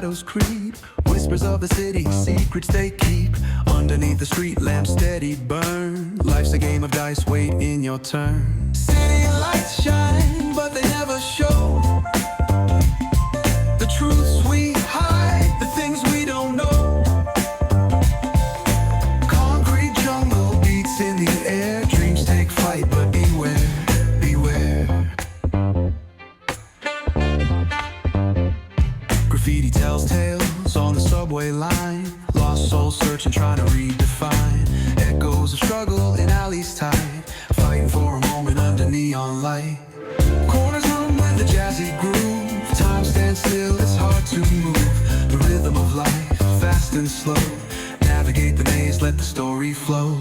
Shadows creep, whispers of the city, secrets they keep. Underneath the street lamp, steady burn. Life's a game of dice, wait in your turn. City lights shine, but they never show the truths we hide, the things we don't know. Concrete jungle beats in the air, dreams take flight, but beware, beware. Graffiti tells tales on the subway line. Lost souls searching, trying to redefine. Echoes of struggle in alleys tight. Fighting for a moment under neon light. Corners hum with the jazzy groove. Time stands still, it's hard to move. The rhythm of life, fast and slow. Navigate the maze, let the story flow.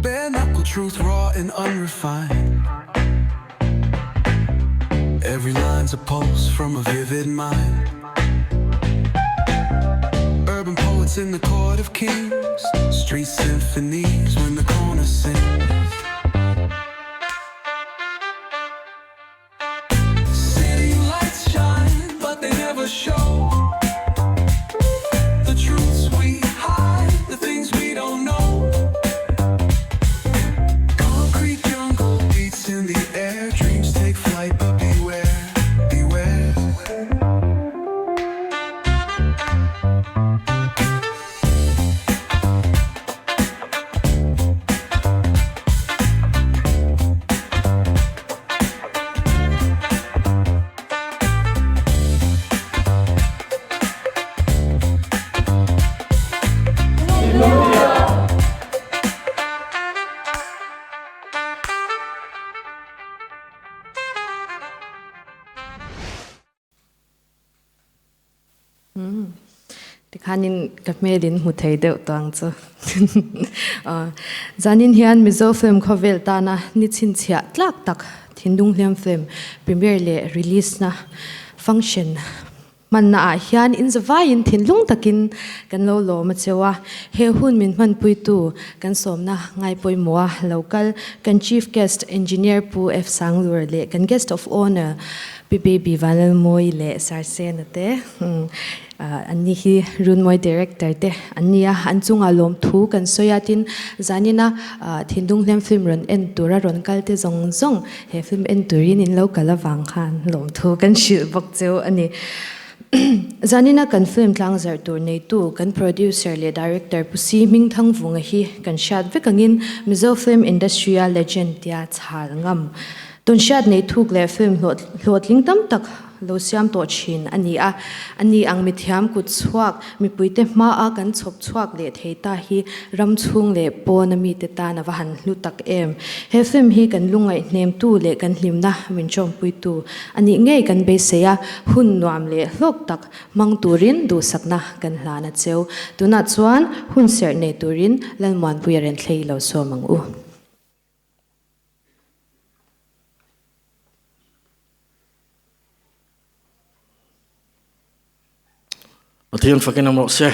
Bare knuckle truth, raw and unrefined. Every line's a pulse from a vivid mind. Urban poets in the court of kings. Street symphonies when the corner sings. City lights shine, but they never show the truths we hide, the things we don't know. Concrete jungle beats in the air, dreams take flight, but beware, beware. Tikhanin ka hmelin hmu thei deuh tawh ang chu. Zanin hian Mizo film khawvel tana ni chhinchhiah tlak tak Thinlung Hliam Film premiere leh release na function Hmanna ah hian inzavaiin thinlung takin kan lo lawm a cheu a, he hun min hmanpuitu kan sawmna ngaipawimawha lo kal kan Chief Guest Engineer Pu F Sanglur leh kan Guest of Honour Pi Baby Vanlalmawi leh Sir Sena te an ni hi Runmawi Director te an ni a, an chungah lawmthu kan sawi a, tin zanina thinlung hliam film rawn en tura rawn kal te zawng zawng He film en turin in lo kal avang khan lawmthu kan hrilh bawk cheu a ni. Zanina kan film tlangzarh tur neitu kan producer leh director Pu Si Hmingthang Vunga hi kan hriat vek angin Mizo film industry-a legend tia chhal ngam tun hriat nei thuk leh film hlawhtling tam tak lo siam tawh thin a ni a. Ani ang mithiam kut chhuak Mipuite hmaa kan chhawp chhuak leh thei ta hi ram chhung leh pawna mite tan a va han hlu tak em. He film hi kan lungngaih hnemtu leh kan hlimna min ṭawmpuitu a nih ngei kan beisei a, hun nuam leh hlawk tak hmang turin duhsakna kan hlan a cheu. Tunah chuan hun serh nei turin Lalmuanpuia Renthlei lo sawm ang u. Pathian fakin awm rawh se.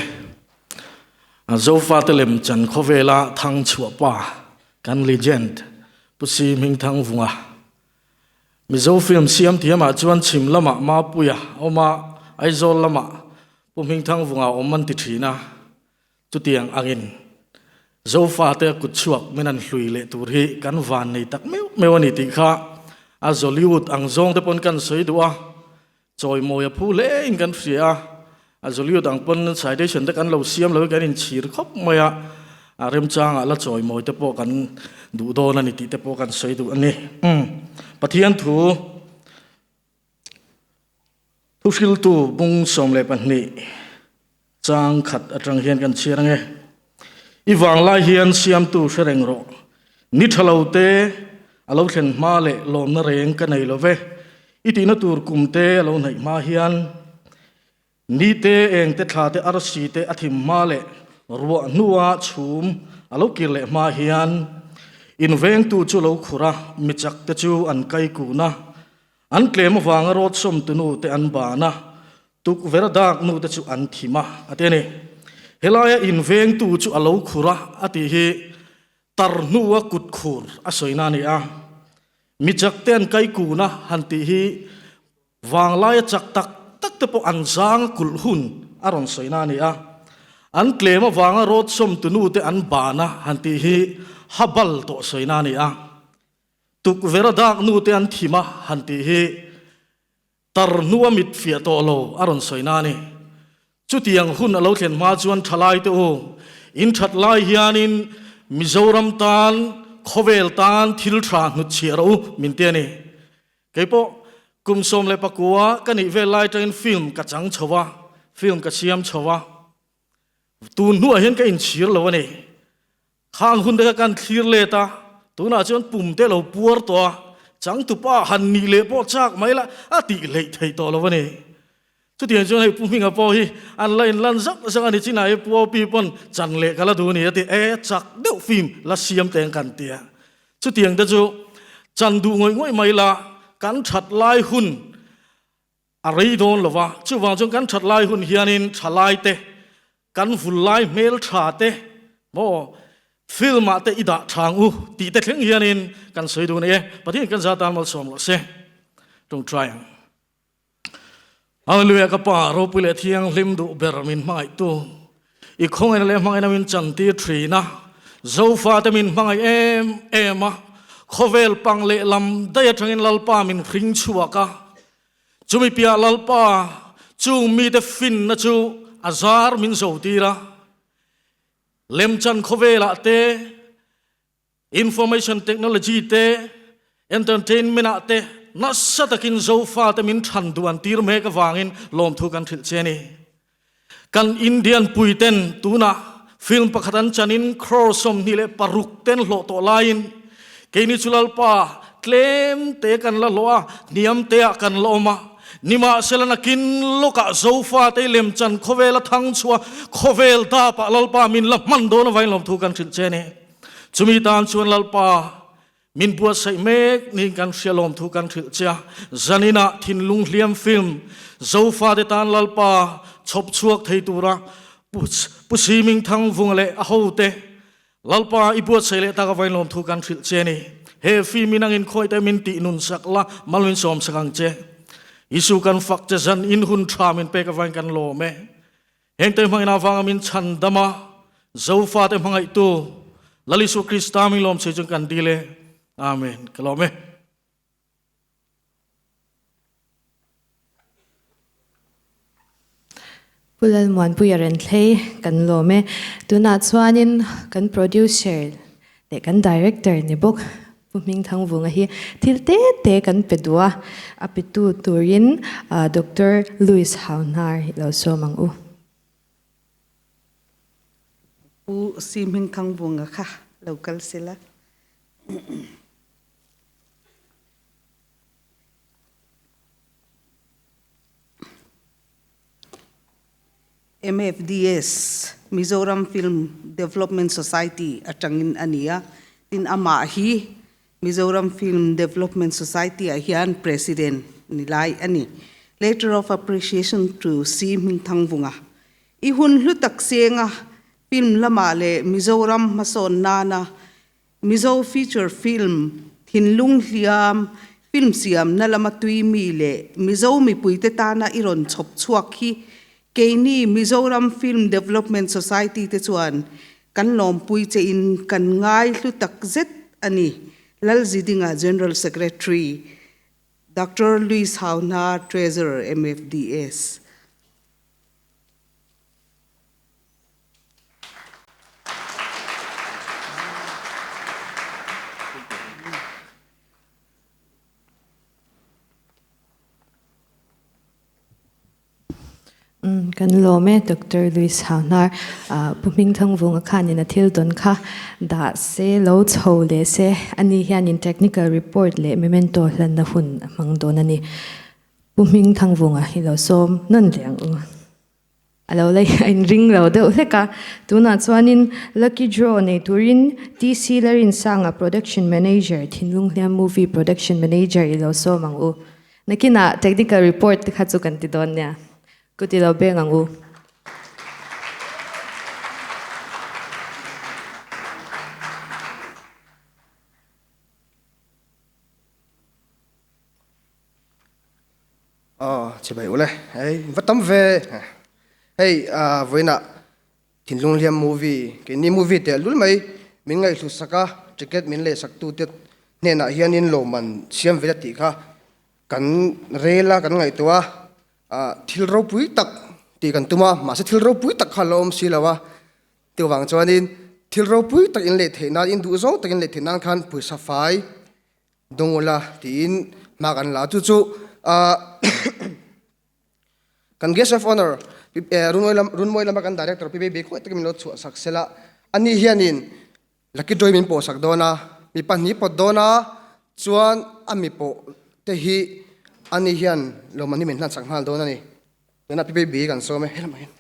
Zofate lem chan khawvela thang chhuah pa kan legend Pu Si Hmingthang Vunga. Mizo film siam thiamah chuan chhim lamah Mapuia awm a, Aizawl lamah Pu Hmingthang Vunga awm an ti thin a. Chutiang angin Zofate kut chhuak min an hlui leh tur hi kan van nei tak meuh meuh a ni tih kha a Zollywood ang zawng te pawn kan sawi duh a. Chawimawi a phu hle in kan hria a, a Zoliut ang pawn citation te kan lo siam lo hi kan inchhir khawp mai a, a remchangah la chawimawi te pawh kan duh dawn a ni tih te pawh kan sawi duh a ni. Pathian thu thuhriltu bung 12 chang khat atang hian kan chhiar ange. I vanglai hian siamtu hre reng rawh. Ni tha lo te a lo thlen hma leh lawmna reng ka nei lo ve. I tihna tur kum te a lo hnaih hma hian ni te, eng te, thla te, arsi te a thim hma leh ruah hnua chhum a lo kir leh hma hian. In vengtu chu lo khur a, mi chakte chu an kai kun a, an tlem avanga rawt sawmtunu te an ban a, tukverh dak nu te chu an thim a, a ti a ni. Helaia in vengtu chu a lo khur a, a tih hi tar hnua kut khur a sawina a ni a. Mi chakte an kai kun a han tih hi Vanglaia chak tak tak te pawh an zang kulh hun a rawn sawina a ni a, an tlem avanga rawt sawmtu nu te an ban a han tih hi habal tawh sawina a ni a, tukverh a dak nu te an thim a han tih hi tar hnua mit fiah tawh lo a rawn sawina a ni. Chutiang hun a lo thlen hma chuan thalaite u, in that lai hianin Mizoram tan, khawvel tan thil tha hnutchhiah rawh u min ti a ni. Keipawh kum 19 ka nih vel lai atangin film ka chang chho a, film ka siam chho a, tun hnuah hian ka inchhir lo a ni. Khang hun te kha kan thlir let a, tunah chuan pum te lo puar tawh a, changtupa han nih leh pawh chak mai la a tih hleih theih tawh lo a ni. Chutiang chuan hei Pu Hminga pawh hi an la inlan zauh zauh a ni, chinah hi Pu Opi pawn chan leh ka la duh a ni a ti, e chak deuh film la siam teng kan ti a. Chutiang te chu chan duh ngawih ngawih mai la kan that lai hun a rei dawn lo va, chuvang chuan kan that lai hun hianin thalai te kan vul lai hmel tha te maw film ah te i dah thang u tih te thleng hianin kan sawi duh a ni e. Pathian kan za tan malsawm rawh se. Tawngtai ang. Hallelujah ka pa ropui leh thianghlim duh ber min hmangaihtu i khawngaihna leh hmangaihna min chantir thin a Zofa te min hmangaih em em a khawvel pang leh lam daih atangin Lalpa min hring chhuak a chumi piah Lalpa chung mite finna chu a zar min zo tir a lemchan khawvelah te Information technology te, entertainment ah te nasa takin Zofa te min than duan tir mek avangin lawmthu kan hrilh che a ni. Kan Indian pui ten tunah film pakhat an chanin crore 26 ten hlawh tawh laiin keini chu Lalpa tlem te kan la hlawh a, hniam te ah kan la awm a. Nimahsela nakin lawkah Zofa te lemchan khawvela thang chhuah khawvel dapah Lalpa min la hman dawn avangin lawmthu kan hrilh che a ni. Chumi tan chuan Lalpa, min buatsaih mek niin kan hria lawmthu kan hrilh che a, zaninah thinlung hliam film Zofate tan Lalpa chhawp chhuak thei tura Pu Siming Thangvunga leh a hote Lalpa i buatsaih leh tak avain lawmthu kan hrilh che a ni. He film in angin khawihte min tih nun sak la, mal min sawm sak ang che. Isu kan fak che zan in hun tha min pek avain kan lawm e. Hengte hmangin avanga min chhan dam a, Zofate hmangaihtu Lal Isua Krista min lawm chei chuan kan dil e. Amen. Ka lawm e. Pu Lalmuanpuia Renthlei kan lawm e. Tunah chuanin kan producer leh kan director ni bawk Pu Hmingthangvunga hi thil te te kan pe duh a, a petu turin Doctor Louis Hauhnar hi lo sawm ang u. Pu Si Hmingthangvunga kha lo kal sela. MFDS, Mizoram Film Development Society atangin a ni a, tin amah hi Mizoram Film Development Society ah hian President ni lai a ni. Letter of Appreciation to Si Hmingthangvunga. I hun hlu tak senga film lamah leh Mizoram hmasawn nana Mizo feature film, thinlung hliam, film siamna lama tui mi leh Mizo mipuite tana i rawn chhawp chhuak hi keini Mizoram Film Development Society te chuan kan lawmpui che in kan ngai hlu tak zet a ni, Lalzidinga General Secretary, Doctor Louis Hauhna Treasurer MFDS. Kan lawm e Doctor Louis Hauhnar Pu Hmingthangvunga khanin a thil tawn kha dah se lo chho leh se ani hianin technical report leh memento hlanna hun a hmang dawn a ni. Pu Hmingthangvunga hi lo sawm nawn leh ang u. A lo la in ring lo deuh hlek a, tunah chuanin lucky draw nei turin TC Larinsanga Production Manager, Thinlung Hliam Movie Production Manager i lo sawm ang u. Nakinah technical report te kha chu kan ti dawn nia. Kut i lo beng ang u. Aw chibai ule hei va tam ve hei vawiinah thinlung hliam movie keini movie teh lul mai min ngaihhlut sak a ticket min leh sak tu te hnenah hianin lawmman siam ve la tih kha kan rel a kan ngaihtuah a thil ropui tak tih kan tum a mahse thil ropui tak kha a la awm si lo a chuvang chuanin thil ropui tak in leh theih nan in duh zawng tak in leh theih nan khan pawisa fai Dawngula tiin hma kan la a, chu chu kan guest of honour Runmawi lama kan director Pi Baby khawi takin min lo chhuah sak sela, ani hianin lucky draw hi min pawh sak dawn a, mi pahnih pawt dawn a, chuan a mi pawh te hi ani hian lawmman hi min hlan sak nghal dawn a ni. Tunah Pi Baby kan sawm e, helamah hian.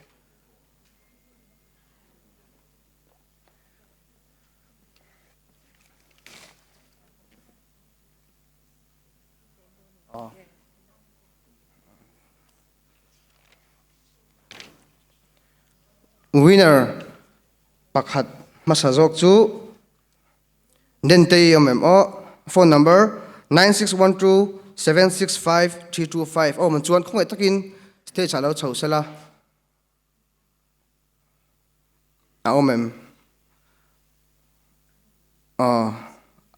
Winner pakhat hmasa zawk chu Dentei awm em aw phone number 9612765325 awm chuan khawngaih takin stage ah lo chho sela. A awm em? Aw,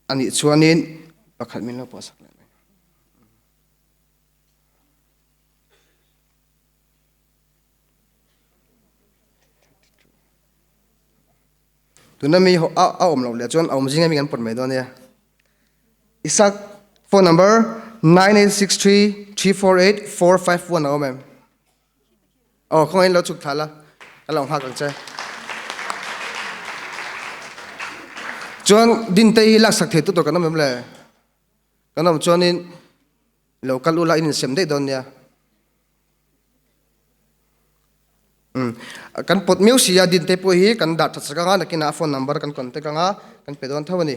anih chuanin pakhat min lo pawh sak leh mai. Tuna mi a awm loh leh chuan a awm zinga mi kan pawt mai dawn nia. Isak phone number 9863 348 451 a awm em? Aw khawngaih in lo chhuk thla la, ka lo nghak ang che. Chuan Dinte hi laksak thei tu tur kan awm em le? Kan awm chuanin lo kal ula in insem daih dawn nia. Um, kan pawt miau si a Dinte pawh hi kan dah that sak anga nakinah a phone number kan contact anga kan pe dawn tho a ni.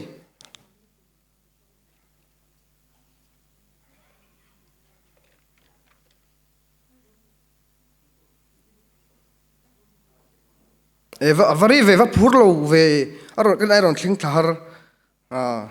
E va va ri ve va phur lo ve a rawn kan ai rawn thleng thla har a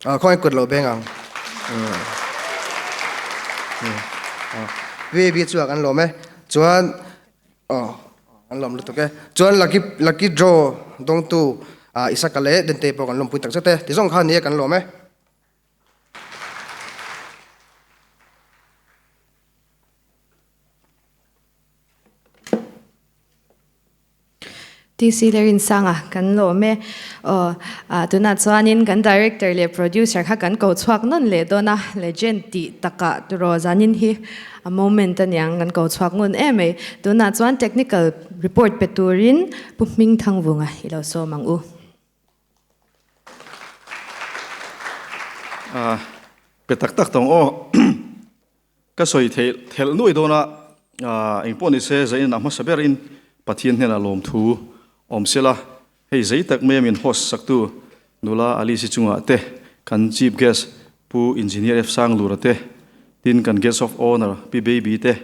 Khawngaih kut lo beng ang. VAB chu kan lawm e. Chuan an lawm lutuk e. Chuan lucky lucky draw dawngtu Isaka leh Dente pawh kan lawmpui tak zet e. Ti zawng kha nia kan lawm e. TC Lerinsanga kan lawm e. Aw, tunah chuanin kan director leh producer kha kan ko chhuak nawn leh dawn a, legend tih takah turaw zanin hi a moment a niang kan ko chhuak ngun em mai. Tunah chuan technical report pe turin Pu Hmingthangvunga i lo sawm ang u. Pe tak tak tawng aw. Ka sawi theih thelh nuai dawn a, eng pawh ni se Zain a hmasa berin Pathian hnenah lawmthu awm sela, hei zei tak mai a min host saktu nula Alice-i chungah te, kan Chief Guest Pu Engineer F Sanglura te, tin kan Guest of Honour Pi Baby te,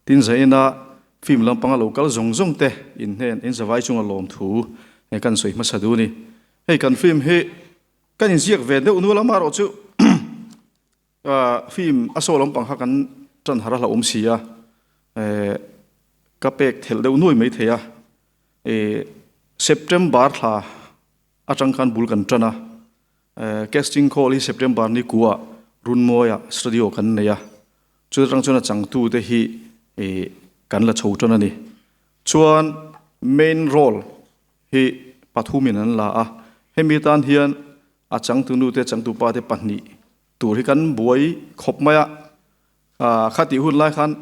tin Zain-a film lampanga lo kal zawng zawng te in hnen in zavai chunga lawmthu kan sawi hmasa duh a ni. Hei kan film hi kan inziak ve deuh nual amaherawhchu Film a saw lampang kha kan tan har a hlauhawm si a, ka pek thelh deuh nuai mai thei a. September thla atang khan bul kan tan a, casting call hi September ni kuah Runmawia studio kan nei a, chu atang chuan a changtute hi kan la chho tan a ni. Chuan main role hi pathumin an la a, hemi tan hian A changtunu te changtupa te pahnih tur hi kan buai khawp mai a. Kha tih hun lai khan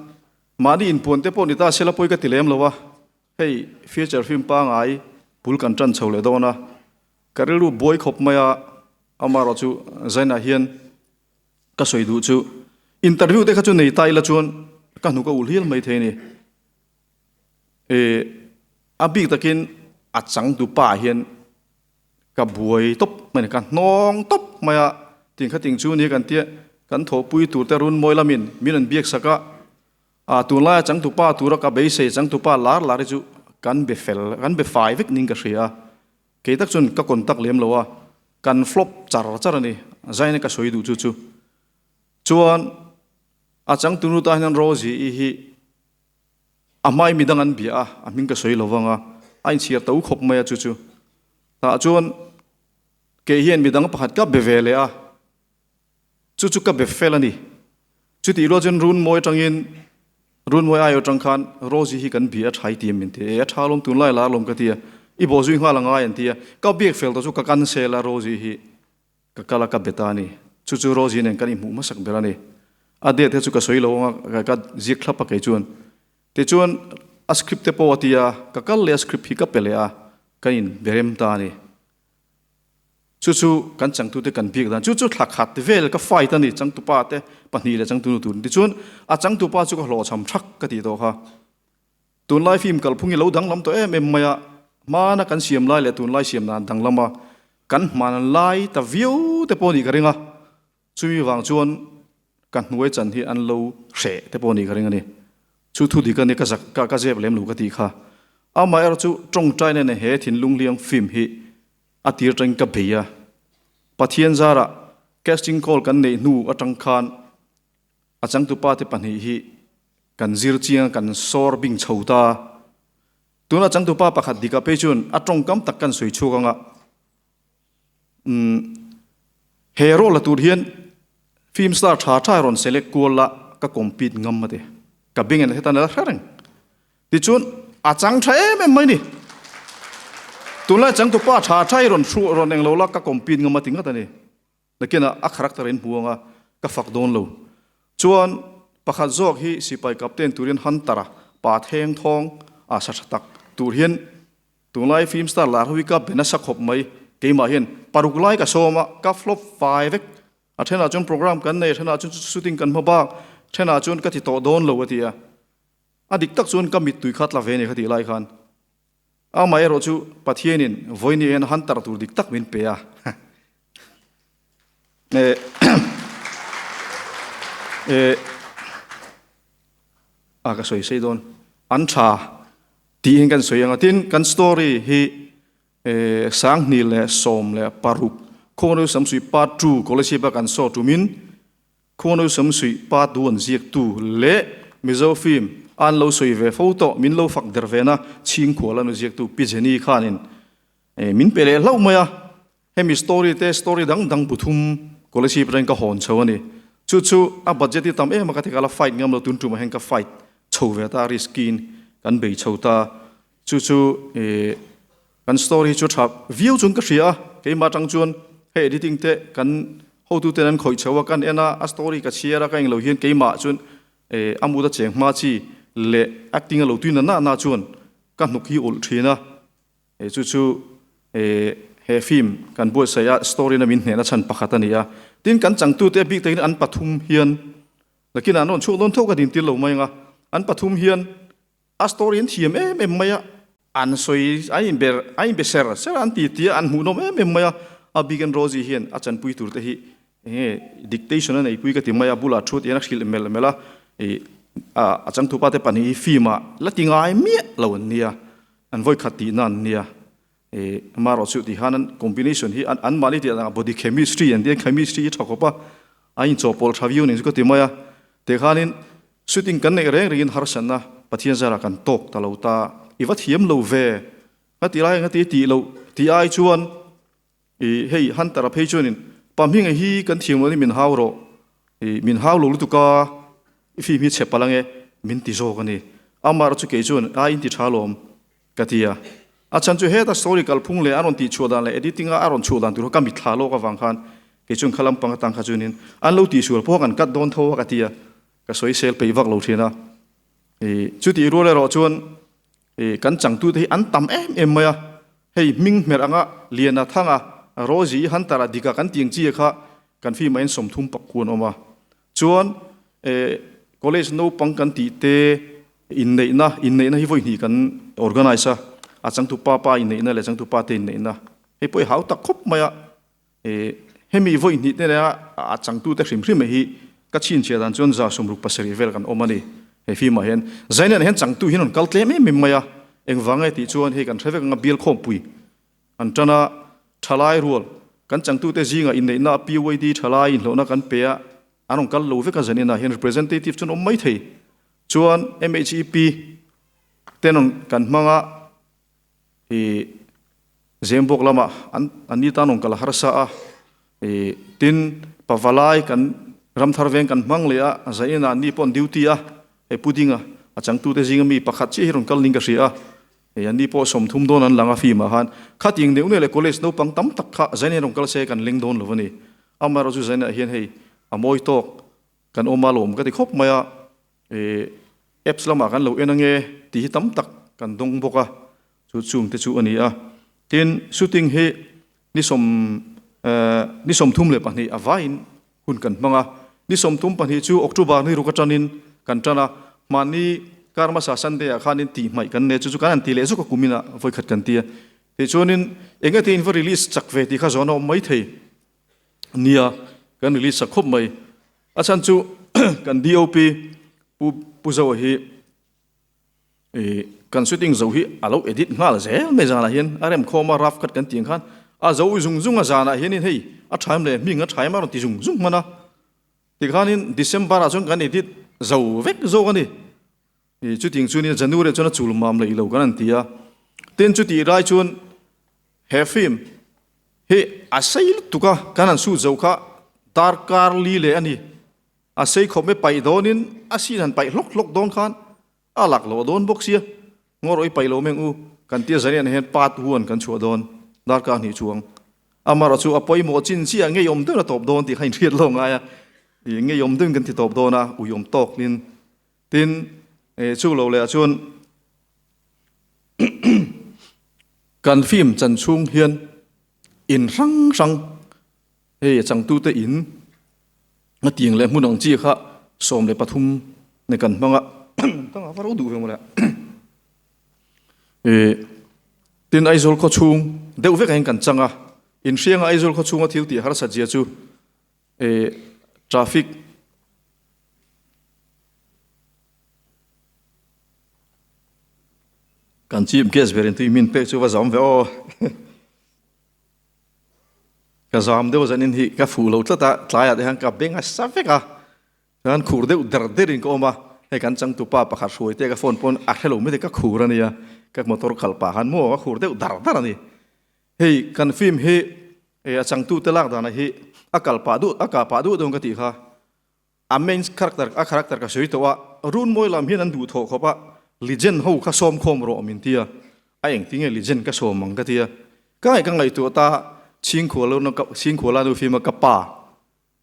mahni inpuan te pawh ni ta sela pawi ka ti lem lo a, hei feature film pangai bul kan tan chho leh dawn a, ka rilru buai khawp mai a, amaherawhchu Zainah hian ka sawi duh chu interview te kha chu nei ta ila chuan ka hnuk a ulh hial mai thei a ni. E a bik takin a changtu pa hian ka buai tawp mai a ni, ka hnawng tawp mai a, ting kha ting chu ni kan tia kan thawhpui tur te run mawi lamin min rawn biak sak a, a tunlaia changtu pa tura ka beisei changtu pa lar lar hi chu kan be fel kan be fai vek ning ka hria a, kei tak chuan ka contact lem lo a, kan flop char char a ni, zaina ka sawi duh chu chu chuan a changtu nu tan hian Rosie-i hi A hmai midang an bia a, a hming ka sawi lo vang a, a inchhiar to khawp mai a chu chu. Tah chuan kei hian midang pakhat ka be ve leh a, chu chu ka be fel a ni. Chutih rual chuan Runmawi atangin, Runmawi aio atang khan Rosie hi kan bia a tha i ti em min ti a, e a tha alawm tunlai la alawm ka ti a, i bawhzui nghal a ngai an ti a, ka biak fel tawh chu ka cancel a Rosie hi. Ka kal a ka bet a ni. Chu chu Rosie nen kan inhmuh hmasak ber a ni. A date te chu ka sawi lo ang a, ka ziak thlap a kei chuan. Tichuan a script te pawh a ti a, ka kal leh a script hi ka pe leh a, kan inberem ta a ni. Chu chu kan changtute kan biak dan, chu chu thla khat vel ka fight a ni, changtupa te pahnih leh changtunu tur. Tichuan a changtupa chu ka hlawhchham thak ka tih tawh kha. Tunlai film kalphung hi lo danglam tawh em em mai a, hmana kan siam lai leh tunlai siam dan danglam a, kan hman lai ta viau te pawh nih ka ring a, chumi vang chuan ka hnuai chan hi an lo hreh te pawh nih ka ring a ni. Chu thu dik a ni ka zak ka ka zep lem lo ka tih kha. Amaherawh chu tawngtai nena he thinlung hliang film hi a tir atangin ka bei a, Pathian zarah casting call kan neih hnu atang khan A changtupa te pahnih hi kan zir chiang a, kan sawr bing chho ta. Tuna changtupa pakhat dikah phei chuan a tawngkam tak kan sawi chhuak ang a, umm he role la tur hian film star tha tha rawn select kual la ka compete ngam a ti. Ka beng en hetan a la hre reng. Tichuan a chang tha em em mai ni. Tunlai changtupa tha tha hi rawn hruh rawn englo la ka compete ngam a ti ngat a ni. Nakinah a character in hmu anga ka fak dawn lo. Chuan pakhat zawk hi sipai captain turin Hunter-a pa theng thawng a sa tha tak tur hian tunlai film star lar ho hi ka be nasa khawp mai. Keimah hian paruk lai ka sawm a, ka flop fai vek. A thenah chuan program kan nei, a thenah chuan shooting kan hma bak, thenah chuan ka ti tawh dawn lo a ti a. A dik tak chuan ka mittui kha tla ve a ni kha tih lai khan. Amaherawh chu Pathianin vawiin hian Hunter tur dik tak min pe a. A ka sawi sei dawn. An tha tih hian kan sawi ang a. Tin, kan story hi 2016 Khuangnu Samsui Part 2 Scholarship a kan saw tumin Khuanu Samsuih pa tu an ziaktu leh Mizo film a an lo sawi ve fo tawh min lo fak der ve na Chhingkhual anu ziaktu Pi Jenny khanin min pe leh hlauh mai a, hemi story te story dang dang bu thum Kolasib atangin ka hawn chho a ni. Chu chu a budget hi tam em a ka ti kala fight ngam lo tun tumah hian ka fight chho ve ta risk in kan bei chho ta. Chu chu Kan story chu tha viau chuan ka hria a, keimah atang chuan hei editing te kan hotu ten an khawih chho a, kan en a, a story ka chhiar a, ka englo hian keimah chuan eh a mut a cheng hma chi leh acting a lo tui na na na chuan ka hnuk hi ulh thin a, eh chu chu eh he film kan buatsaih a story na min hnehna chhan pakhat a ni a, tin kan changtute bik takin an pathum hian nakinah an rawn chhuak dawn tho ka dintir lo mai ang a, an pathum hian A story an thiam em em mai a, an sawi an inber an inbe ser ser a, an ti ti a, an hmuhnawm em em mai a, a bikin Rosie hian a chanpui tur te hi enge dictation a neipui ka ti mai a, bulah thu tihian a hrilh melh melh a, ih a changtupa te pahnih hi film ah la ti ngai miah lo an nia, an vawikhat tihna an nia, ih amaherawhchu ti khan an combination hi an mahni tih dan ah body chemistry an ti a, chemistry hi tha khawp a, an inchawhpawlh tha viau nen chu ka ti mai a, tikhanin Shooting kan neih reng rengin harsatna Pathian zarah kan tawk ta lo ta, i va thiam lo ve, nga ti lai nga ti tih loh tih ai chuan i hei Hunter-a phei chuanin pa hminga hi kan thiam lo ni min hau rawh, i min hau lo lutuk a, i film hi chhe palh ange min ti zawk a ni. Amar chu kei chuan a inti tha lawm ka ti a, a chhan chu heta story kalphung leh a rawn tihchhuah dan leh editing a a rawn chhuah dan tur kha ka mitthla lawk avang khan kei chuan kha lampang atang kha chuanin an lo tihsual pawh kan cut dawn tho a ka ti a. ka sawisel peih vak lo thin a. Ih chutih rual erawh chuan ih kan changtute hi an tam em em mai a, hei hming hmerh anga Liana Thanga, Rosie Hunter-a dika kan tih ang chi kha kan film ah hian 30 pakua an awm a. Chuan eh college naupang kan tih te inneihna, inneihna hi vawi hnih kan organise a, a changtupa pa inneihna leh changtupa te inneihna. Hei pawh i hau tak khawp mai a, eh hemi vawi hnih te nena a changtute hrim hrim hi ka chhinchhiah dan chuan 67 vel kan awm a ni. Hei film ah hian Zainian hian changtu hian rawn kal tlem em em mai a, engvang nge tih chuan hei kan hre vek anga bial khawmpui An tan a, thalai rual, kan changtute zingah inneihna a PYD thalai inhlawhna kan pe a, an rawn kal lo vek a zaninah hian representative chuan awm mai thei. Chuan MHEP ten rawn kan hmang a, ih Zembawk lamah an an ni tan rawn kal harsa a, ih tin Pavalai kan Ramthar veng kan hmang leh a, zaninah an ni pawh an duty a, hei Pudinga a changtute zinga mi pakhat chiah hi rawn kal ning ka hria a. Hei an ni pawh 30 dawn an lang a film ah khan khating neuh neuh leh college naupang tam tak kha Zaina rawn kal se kan leng dawn lo a ni. Amaherawh chu Zaina ah hian hei a mawi tawk kan awm a lawm ka ti khawp mai a, eh apps lamah kan lo en ange tih hi tam tak kan dawng bawk a, chu chung te chu a ni a. Tin shooting hi ni sawm eh ni 32 a vaiin hun kan hmang a, ni 32 chu October ni ruk atangin kan tan a, mahni kar hmasa Sunday ah khanin tih hmaih kan nei chu chu kan han ti leh zuk a kumin ah vawikhat kan ti a, tichuanin eng ate in va release chak ve tih kha zawn a awm mai thei nia, kan release chak khawp mai, a chhan chu kan DOP Pu Pu Zoa hi Ih kan shooting zo hi a lo edit nghal zel mai zanah hian a rem khawm a rough cut kan tih ang khan a zo zung zung a zanah hianin hei a tha em le hming a tha em a rawn ti zung zung hman a tikhanin December ah chuan kan edit zo vek zawk a ni ih chuting chuanin January ah chuan a chul mam leh ilo kan han ti a tin chutih lai chuan he film hi a sei lutuk a kan han shoot zo kha darkar li leh a ni. A sei khawp e paih dawnin a sin han paih hlawk hlawk dawn khan a lak loh dawn bawk sia. Ngaw rawh i paih lo meng u, kan tia zanian hian part one kan chhuah dawn darkar hnih chuang. Amaherawh chu a pawimawh chin chiah ngeiawm deuhin a tawp dawn tih kha inhriat lo ngai a, ih ngeiawm deuhin kan ti tawp dawn a, uiawm tawkin. Tin, eh chu lo leh ah chuan kan film chan chhung hian in hrang hrang Hei a changtute in a tiang leh hmun ang chi kha 13 ne kan hmang a, ka ngah va ro duh ve mawle e tin Aizawl khaw chhung deuh vek ah hian kan chang a, inhrianga Aizawl khaw chhunga thil tih harsat zia chu e traffic kan chief guest ber in tui min pek chu va zam ve aw. Ka zam deuh zanin hi ka fuh lo tlat a, tlaiah te hian ka beng a sa vek a, chuan khur deuh der derin ka awm a, hei kan changtupa pakhat hruai te ka phone pawn a hre lo mai te ka khur a nia, ka motor khalh pah khan maw ka khur deuh dar dar a ni. Hei kan film hi a changtute lak danah hi a kal pah duh a kah pah duh dawn ka tih kha. A main character a character ka sawi tawh a, Runmawi lam hian an duh thawh khawp a, legend ho kha sawm khawm rawh min ti a, a engti nge legend ka sawm ang ka ti a, ka ngaih ka ngaihtuah ta Chhingkhuala nu fim a ka pa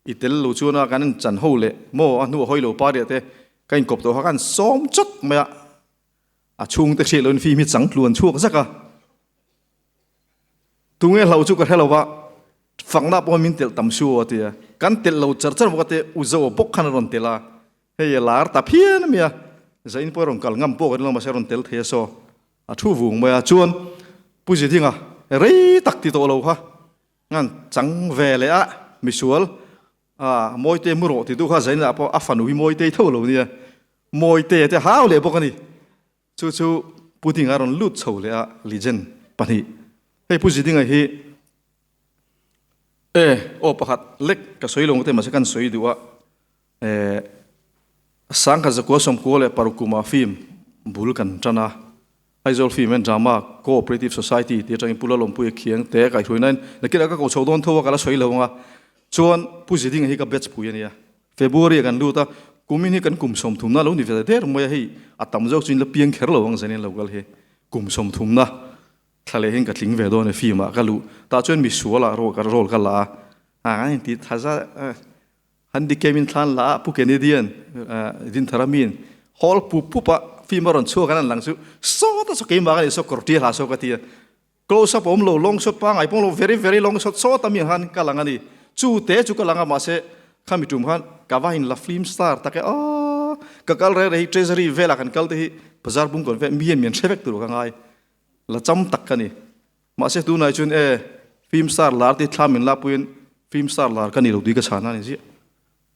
i tel lo chuan a kan in chan ho leh maw a hnu a hawi lo pa riah te ka inkawp tawh kha kan sawm chawt mai a, a chhungte hriat loin fim hi chang tluan chhuak zak a. Tunge hlo chu ka hre lo va, fakna pawh min telh tam su a ti a, kan telh lo char char bawk a te u Zoa bawk khan a rawn telh a, hei a lar ta phian a mi a, Zain pawh a rawn kal ngam pawh ka ring lo mahse a rawn tel thei a saw a thu vung mai a, chuan Pu Zidinga rei tak ti tawh lo kha ngan chang ve leh a, misual a Mawite mu rawh ti tu kha Zain lah pawh a fanu hi Mawitei tho lo nia, Mawite te hau leh bawk a ni. Chu chu Pu Dinga rawn lut chho leh a legend pahnih. Hei Pu Zidinga hi e aw pakhat lek ka sawi lo ngawt e mahse kan sawi duh a e sangkhat zakua sawmkua leh paruk kuma film bul kan tan a Aizawl Film and Drama Cooperative Society tih atangin Pu Lalawmpuia Khiang te kaihhruainain nakinah ka ko chho dawn tho a ka la sawi lo ang a chuan Pu Zidinga hi ka batch pui a nia. February ah kan lut a, kumin hi kan kum sawmthumna lo ni ve ta der mai a, hei a tam zawk chu in la piang kher lo ang zanin lo kal hi kum sawmthumna thla leh hian ka tling ve dawn e film ah ka luh tah chuan misual ah role ka la a, a kan inti tha za. Handicap in thlan la a Pu Kennedy-a'n Dinthar amiin hall pup pup a film a rawn chhuak an an lang chu sawta saw keimah ka nih saw kawr ṭial ha saw ka ti a. Close up a awm lo, long shot pangngai pawh awm lo, very very long shot sawta mi ang khan ka lang a ni. Chu te chu ka lang a mahse khami tum khan ka va in la film star tak e aw ka kal reng reng hi treasury velah kan kal te hi bazar bung kawn vel mi hian min hre vek tur ka ngai la cham tak ka ni. Mahse tunah chuan e film star lar te thla min la puiin film star lar ka ni lo tih ka chhan a ni ziah.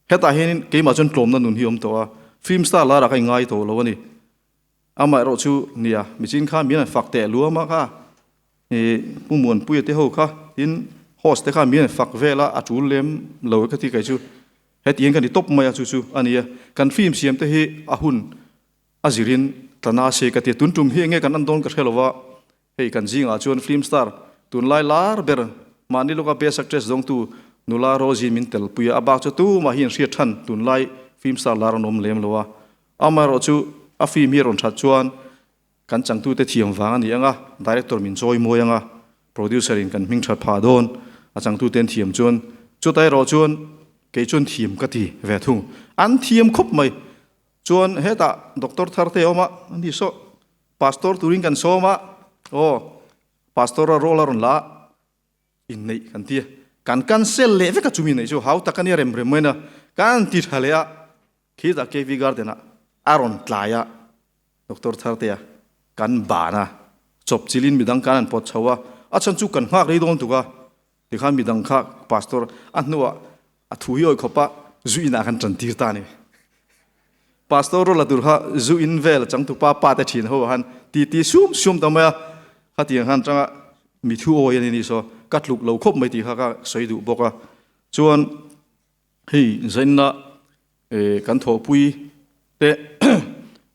Hetah hianin keimah chuan tlawmna nun hi a awm tawh a, film star larah ka inngai tawh lo a ni. Amaherawh chu nia, michin kha min an fak teh luam a kha, i Pu Muanpuia te ho kha, tin host te kha min an fak vel a, a tul lem lo e ka ti kei chu. Hetiang ka ni tawp mai a chu chu a nia. Kan film siam te hi a hun a zirin tla na se ka ti a, tun tum hi enge kan an dawn ka hre lo va, Hei kan zingah chuan film star tunlai lar ber mahni lawka best actress zawngtu nula Rosie min telpui a, a bak chu tumah hi an hriat than tunlai film star lar an awm lem lo a. Amaherawh chu a film hi a rawn that chuan kan changtute thiam vang a ni ang a, director min chawi mawi ang a, producer in kan hming that phah dawn, a changtute an thiam chuan chutah erawh chuan kei chuan thiam ka ti ve thung. An thiam khawp mai. Chuan hetah doctor thar te a awm a, ani saw Pastor turin kan sawm a, aw Pastor a role a rawn la a, inneih kan ti a, kan cancel leh vek a chumi neih chu hau tak a nia rem rem mai na, kan ti tha leh a, khitah KV Garden ah a rawn tlai a, Doctor Thartea kan ban a, chawp chilhin midang kan han pawt chho a, a chhan chu kan nghak rei dawn tuk a, tikhan midang kha Pastor a hnuah a thu hi awi khawp a, zu inah kan tan tir ta a ni. Pastor rawla tur kha zu in vel changtupa pa te thin ho ah khan ti ti sum sum ta mai a, khatiang khan tanga mi thu awi a ni ni saw ka tluk lo khawp mai tih kha ka sawi duh bawk a. Chuan hei zainna kan thawhpui te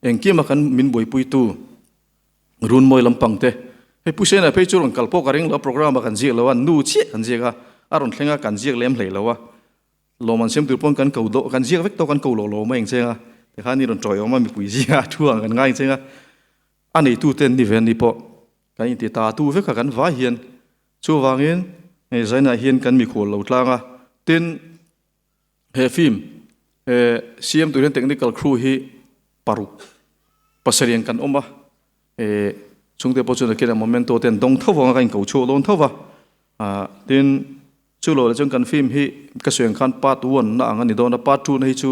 engkima kan min buaipuitu Runmawi lampang te hei Pu Sena phei chu rawn kal pawh ka ring lo a, programme ah kan ziak lo a, nu chiah kan ziak a, a rawn thleng a kan ziak lem hlei lo a. Lawm an siam tur pawn kan ko dawh, kan ziak vek tawh kan ko lo lo mai ang cheng a, tikhan i rawn tawiawm a mipui zinga a thu ang kan ngai ang cheng a, a neitu ten ni ve an ni pawh kan inti ta tu vek a kan vai hian chuvangin hei zainah hian kan mikhual lo tlang a, tin he film he siam tur hian technical crew hi paruk pasarih ang kan awm a, e chungte pawh chuan nakinah momento te an dawng tho vang a kan inko chhuak dawn tho va, tin. Chu lo leh chuan kan film hi ka sawi ang khan part one na ang a ni dawn a, part two na hi chu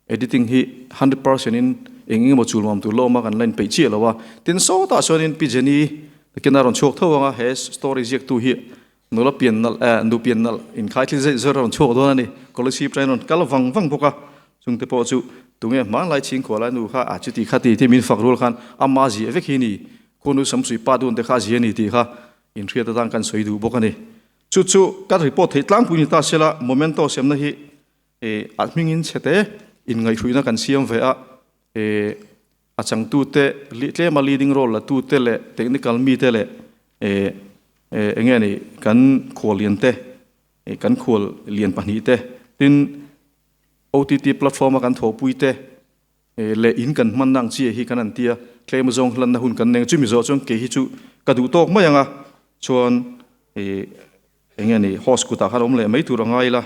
editing hi 100% in eng eng emaw chulmam tur la awm a, kan la inpeih chiah lo a. Tin sawtah chuanin Pi Jenny takin a rawn chhuak tho ang a, he story ziaktu hi nula pian nalh eh nu pian nalh inkhai thil zet zet a rawn chhuak dawn a ni. Scholarship tangin a rawn kal vang vang bawk a, chungte pawh chu tunge hmanlai chhingkhuah lai nu kha a chuti kha ti tih min fak rual khan ama ziah vek hi ni, khuanu samsui pa dun te kha a zia a ni tih kha inhriat atan kan sawi duh bawk a ni. Chu chu kan report theih tlangpui ni ta sela Momento siamna hi a hmingin chhete inngaihhruihna kan siam ve a, a changtute tlema leading role la tute leh technical mite leh enge ni kan khuallian te kan khuallian pahnihte tin OTT platform a kan thawhpui te leh in kan hmanna ang chiah hi kan an tia, tlem zawng hlanna hun kan nei ang. Chumi zawh chuan kei hi chu ka duh tawk mai ang a, chuan ih eng nge ni host kutah khan awm leh mai tur a ngai ila.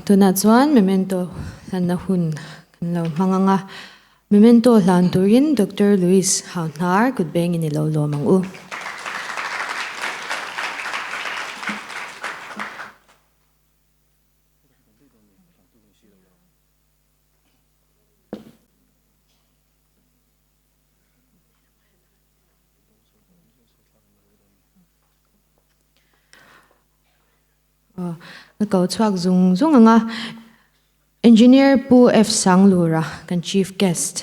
Tunah chuan memento hlanna hun kan lo hmang ang a, memento hlan turin Doctor Louis Hauhnar kut bengin i lo lawm ang u. Ka ko chhuak zung zung ang a, Engineer Pu F Sanglura kan Chief Guest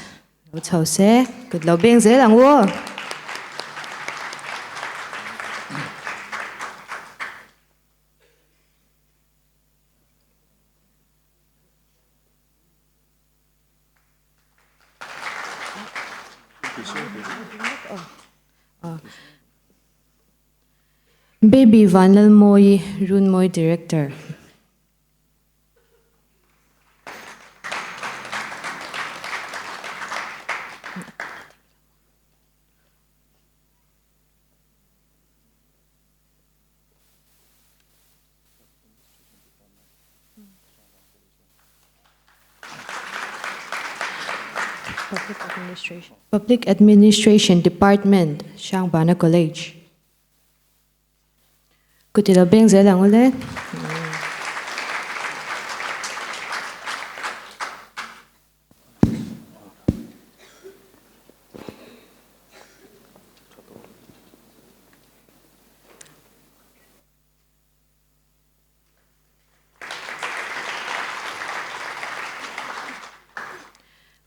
lo chho se, kut lo beng zel ang u. Baby Vanlalmawi, Runmawi Director. Public Administration Department, Hrangbana College. Kut ilo beng zel ang ule.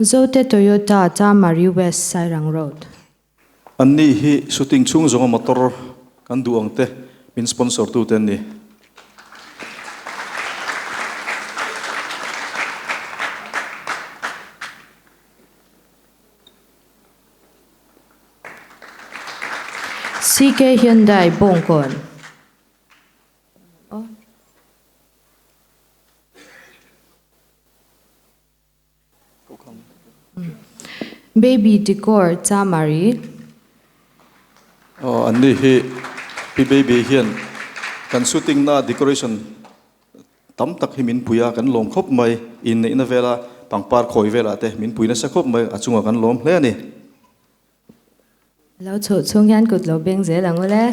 Zote Toyota Chamari West Sairang Road. Anni hi shooting chhung zawnga motor kan duh ang te min sponsor tu te an ni. CK Hyundai Bawngkawn. Baby Decor Chamari. Aw anni hi Pi Baby hian kan shooting na decoration tam tak hi min pui a kan lawm khawp mai inneihna vela pangpar khawi velah te min pui nasa khawp mai a chungah kan lawm hle a ni. Lo chhuh chhung hian kut lo beng zel ang ule.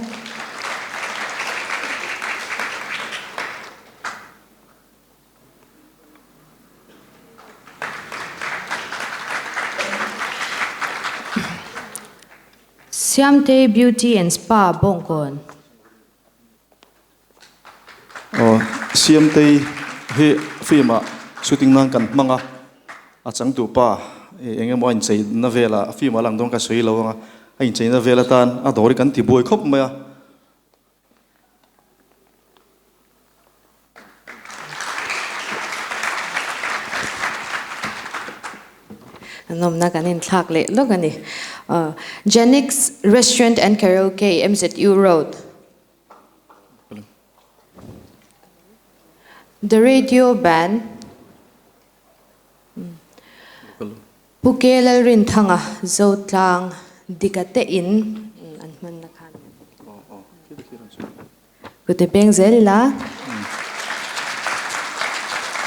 Siamtei Beauty and Spa Bawngkawn. Aw, Siamtei hi film ah shooting nan kan hmang a, a changtu pa eng emaw a inchei na velah film ah lang dawn ka sawi lo ang a, a inchei na vel atan a dawr hi kan ti buai khawp mai a. Nawmna kan inthlak leh lawk a ni. Genix Restaurant and Karaoke, MZU Road. The Radio Band, Pu Ke Lalrinthanga, Zotlang, Dika te in an hmanna khan. Kute peng zel ila.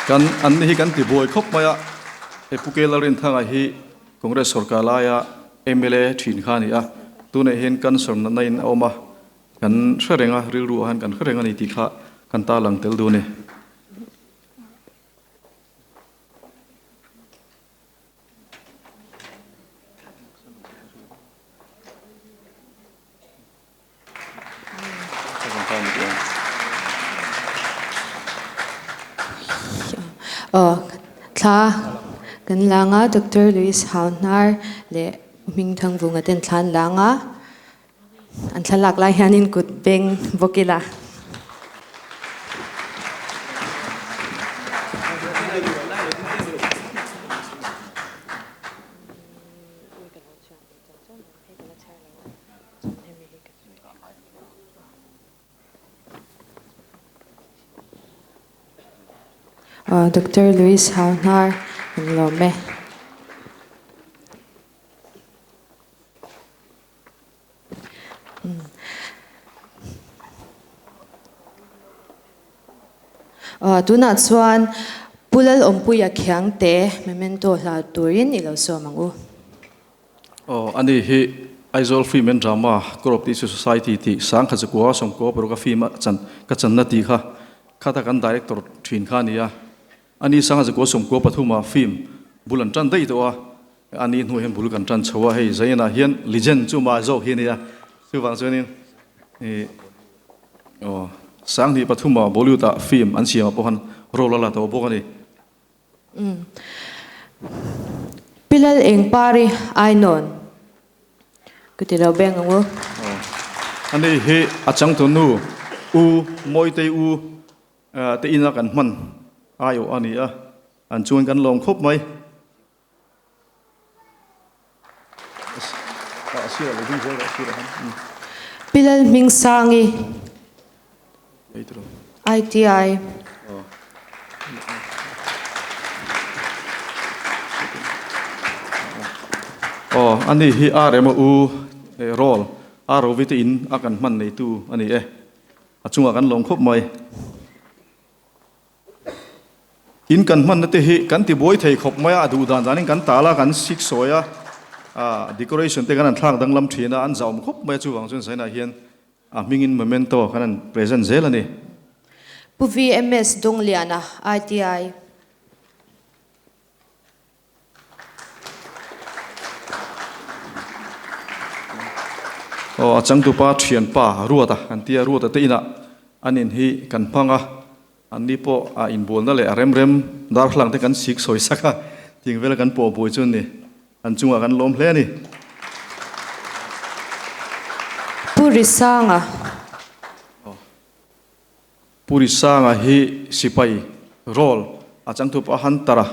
Kan an hi kan ti buai khawp mai a, he Pu Ke Lalrinthanga hi Congress sorkar laia mla thin kha a ni a, tunah hian cancer natna in a awm a, Kan hre reng a, rilru ah hian kan hre reng a ni tih kha kan tarlang tel duh a ni. Thla kan lang a, Doctor Louis Hauhnar leh Hmingthangvunga ten thla an lang a. An thlalak lai hianin kut beng bawk ila. Doctor Louis Hauhnar an lawm e. Tunah chuan Pu Lalawmpuia Khiangte memento hla turin i lo sawm ang u. Aw, ani hi Aizawl Film and Drama Cooperative Society tih Sangkhat Zakua Sawmkua paruk a film a chan ka channa tih kha khata kan director thin kha a ni a. Ani Sangkhat Zakua Sawmkua pathuma film bul an tan daih tawh a. Ani hnuah hian bul kan tan chho a, hei Zaina hian legend chu mah zawk hi a ni a, chuvang chuanin ih aw Sanghnih pathuma Bollywood ah film an siam ah pawh khan role a la tawh bawk a ni. Pi Lal Eng Pari Ainawn ka ti lo beng ang u. Aw ani hi a changtunu U Mawitei U te ina kan hman aiawh a ni a, an chuan kan lawm khawp mai. Pi Lalhmingsangi, ITI. Aw, ani hi RM u role ROV te in a kan hman neitu a ni e. A chungah kan lawm khawp mai. In kan hmanna te hi kan ti buai thei khawp mai a, a duh dan danin kan tal a, kan sik sawi a, ah decoration te kan han thlak danglam thin a, an zauhawm khawp mai a, chuvang chuan zainah hian a hmingin memento kan han present zel a ni. Pu VMS Dawngliana, ITI. Aw a changtupa thianpa Ruata kan tia Ruata te inah an in hi kan hmang a, an ni pawh a inbualna leh a rem rem darthlang te kan sik sawi sak a, ting vela kan pawh buai chu ni an chungah kan lawm hle a ni. Pu Risanga. Pu Risanga hi sipai role a changtupa Hunter a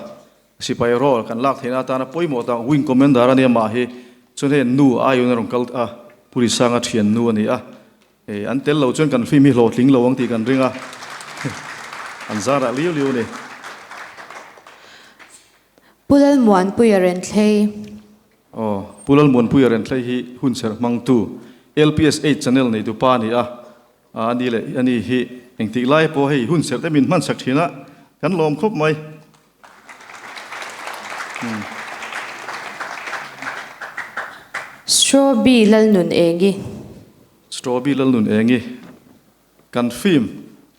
Sipai role kan lak theihna atana pawimawh tak Wing Commander a nia mah hi chuan hei nu aiawin a rawn kal a, Pu Risanga thian nu a ni a, hei an tel lo chuan kan film hi hlawhtling lo ang tih kan ring a, an zarah liu liu a ni. Pu Lalmuanpuia Renthlei. Aw, Pu Lalmuanpuia Renthlei hi hunserh hmangtu LPS eight channel neitu pa a ni a, A ni leh a ni hi engtik lai pawh hei hun serh te min hman sak thin a, kan lawm khawp mai. Strawbee Lalnun Engi. Strawbee Lalnun Engi kan film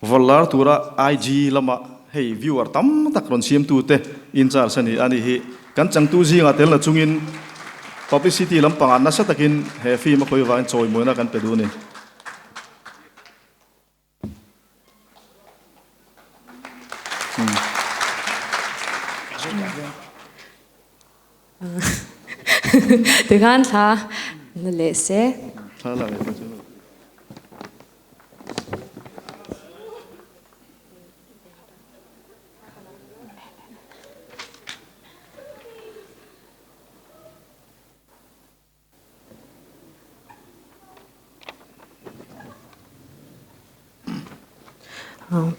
vawrh lar tura IG lama hei viewer tam tak rawn siamtu te in charge a ni a ni hi kan changtu zingah tel na chungin publicity lampangah nasa takin he film a khawi vangin chawimawina kan pe duh a ni. Tikhan thla na leh se. Thla la leh chu.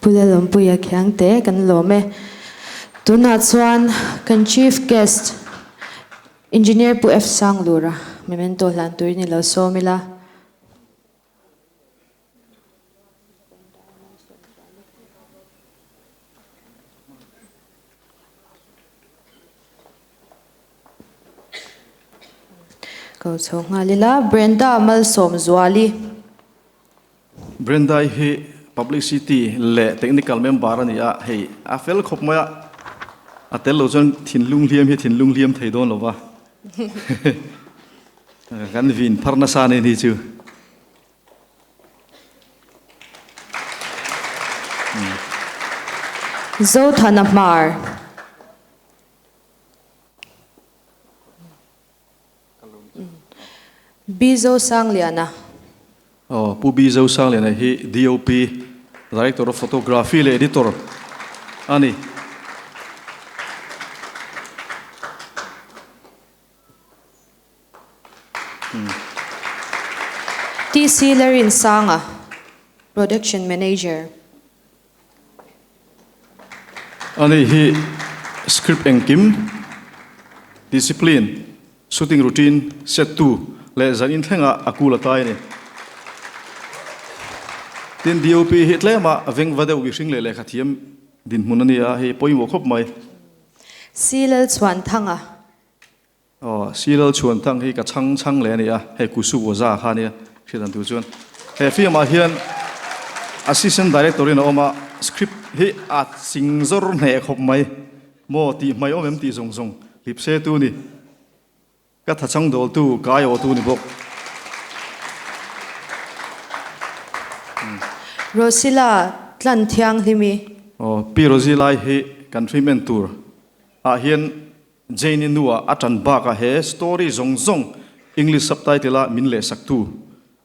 Pu Lalawmpuia Khiangte kan lawm e. Tunah chuan kan Chief Guest Engineer Pu F Sanglura memento hlan turin i lo sawm ila. Ko chho nghal ila Brenda Malsawmzuali. Brenda-i hi Publicity leh Technical member a ni a, hei a fel khawp mai a, a tel lo chuan thinlung hliam hi thinlung hliam thei dawn lo va, kan vin phar nasa a ni ni chu. Zothana Hmar. B Zosangliana. Aw, Pu B Zosangliana hi DOP, Director of Photography leh Editor a ni. TC Larinsanga, Production Manager. Ani hi script engkim, discipline, shooting routine set tu leh zan inthlengah a kul a tlai a ni. Tin, DOP hi tlema vengva deuh mihring leh lehkha thiam dinhmun a ni a, hei pawimawh khawp mai. C Lalchhuanthanga. Aw, Silal chhuan thang hi ka chhang chhang leh a ni a, hei Kusu Waza kha a nia, hriat an tur chuan. He film ah hian Assistant Director in a awm a, script hi a ching zawr hneh khawp mai, maw tih hmai awm em tih zawng zawng hlip se tu ni, ka tha chhang dawl tu, ka aiawh tu ni bawk. Rosila tlan thianghlimi. Aw, Pi Rosilai hi kan film en tur ah hian Jane-i nua a ṭan bakah he story zawng zawng English subtitle-a min lehsaktu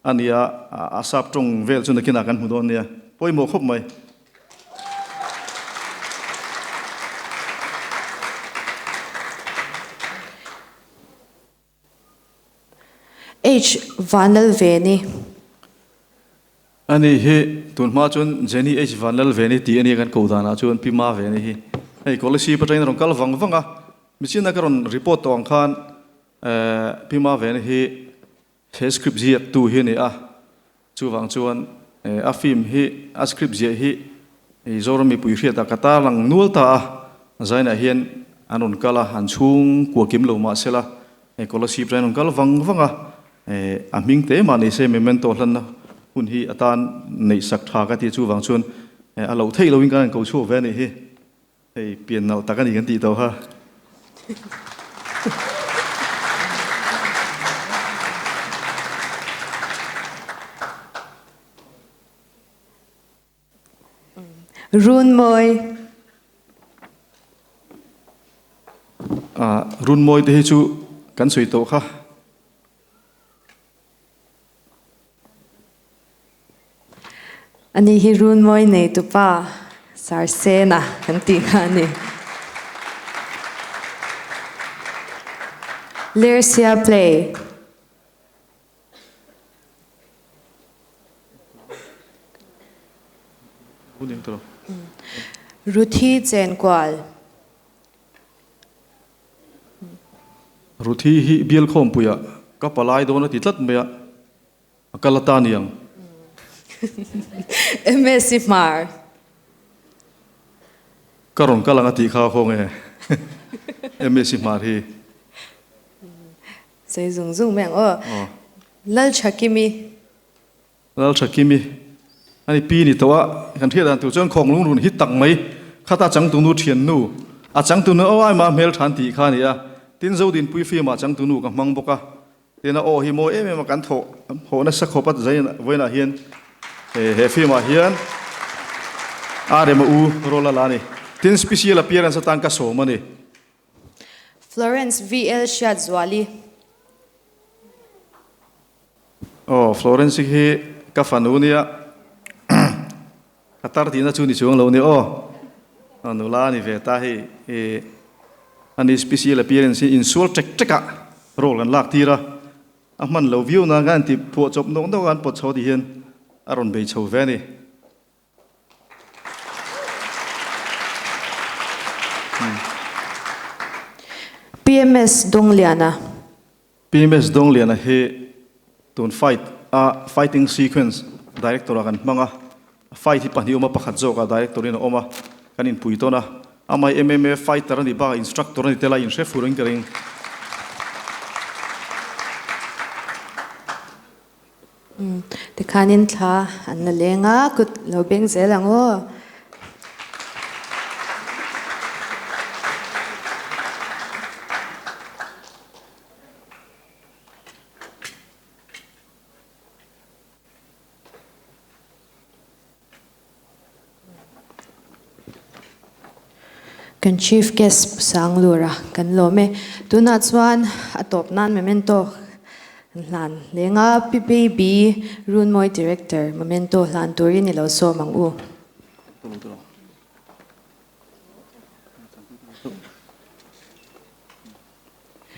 a ni a, a sap ṭawng vel chu nakinah kan hmu dawn nia. Pawimawh khawp mai. H Vanlalveni. Ani hi tun hma chuan Jenny H Vanlalveni tih a nia kan ko danah chuan Pi Ma Veni hi hei Kolasib atangin a rawn kal vang vang a, michina ka rawn report tawh ang khan Pi Ma Veni hi he script ziak tu hi a ni a, chuvang chuan a film hi a script ziah hi Zoram mipui hriatah ka tarlang nual ta a. Zainah hian an rawn kal a, an chhung kua kim lo mah sela Kolasib ṭain rawn kal vang vang a, a hming te mah ni se memento hlanna hun hi atan neih sak ṭha ka ti chuvang chuan a loh theih loin kan han ko chhuak ve a nih hi. Hei pian nalh tak a ni kan tih tawh kha. Runmawi. Runmawi te hi chu kan sawi tawh kha. Ani hi Runmawi neitupa Sarsena kan tih kha a ni. Lersia Play. Ruthi Chenkual. Ruthi hi bial khawmpuiah ka palai dawn a ti tlat mai a, a kal ata niang. MSc Hmar. Ka rawn kal ang a tih kha khaw nge MSc Hmar hi. Sei zung zung mai ang aw. Lalthakimi. Lalthakimi. Ani pi ni tawh a, kan hriat dan tur chuan khawng lungrun hi tak mai. Khata changtunu thiannu, a changtunu aw ai mah hmel than tih kha a ni a. Tin Zodinpui film ah changtunu ka hmang bawk a. Tin a aw hi mawi em em a kan thawh hawh nasa khawp a vawiinah hian he film ah hian a rem a u role a la a ni. Tin special appearance atan ka sawm a ni. Florence VL Hriatzuali. Aw, Florence hi ka fanu nia, ka tar tihna chu ni chuang lo ni aw. Nula a ni ve ta hei, ani special appearance hi insual ṭek ṭek ah role kan lak tir a, a hman lo viau nan khan ti phuah chawp nawk nawk a an pawt chho ti hian a rawn bei chho ve a ni. PMS Dawngliana. PMS Dawngliana hi tun fight a fighting sequence director ah kan hmang a, fight hi pahnih awm a, pakhat zawk ah director in a awm a, kan inpui tawn a, amah hi MMA fighter a nih bakah instructor a ni tel a, inhre fur in ka ring. Tikhanin thla an la leng a, kut lo beng zel ang aw. Kan Chief Guest Pu Sanglura kan lawm e. Tunah chuan a tawp nan memento an hlan leng a, Pi Baby Runmawi Director memento hlan turin i lo sawm ang u.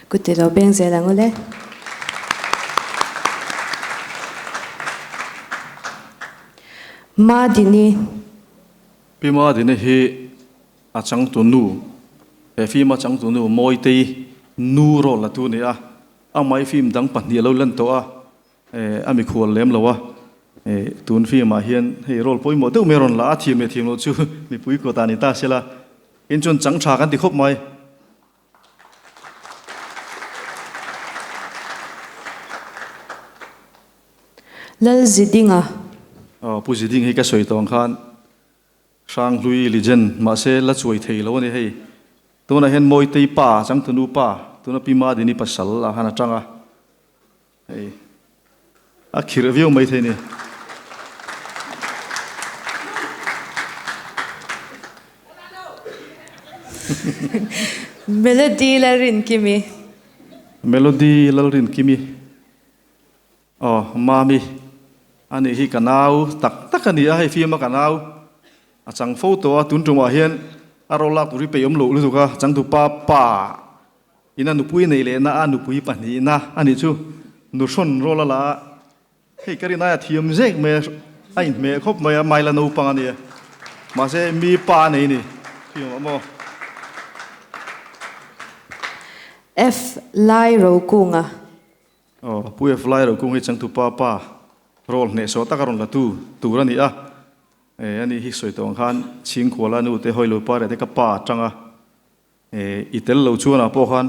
Kut i lo beng zel ang u le. Madini. Pi Madini hi a changtu nu, he film a changtu nu Mawitei nu role la tu a ni a, amah hi film dang pahnih a lo lan tawh a, a mikhual lem lo a, tun film ah hian hei role pawimawh deuh mai a rawn la a, thiam leh thiam loh chu mipui kawtah ni ta sela, in chuan chang tha kan ti khawp mai. Lalzidinga. Aw Pu Ziding hi ka sawi tawng khan Hranghlui legend mahse la chuai thei lo a ni hei. Tunah hian Mawitei pa Changtunu pa tuna Pi Madini pasal ah khan a tang a. Hei a khirh viau mai thei ni. Melody Lalrinkimi. Melody Lalrinkimi. Aw Mami ani hi ka nau tak tak a ni a, hei film a ka nau a chang fo tawh a, tun tumah hian a role lak tur hi peih awm loh lutuk a, changtu pa pa Ina nupui neih lehna a nupui pahnihna a nih chu nuhrawn rawl a la a, hei ka rin aia thiam zek mai a, a inhmeh khawp mai a, Maila naupang a nia, mahse mi pa a nei ni thiam ah maw. F Lai Rokunga. Aw, Pu F Lai Rokunga hi changtupa pa rawl hnehsawh tak a rawn la tu tur a ni a, e ani hi sawi tawh ang khan Chhingkhuala nu te Hawilopa reh te ka pa atanga. I tel lo chuan ah pawh khan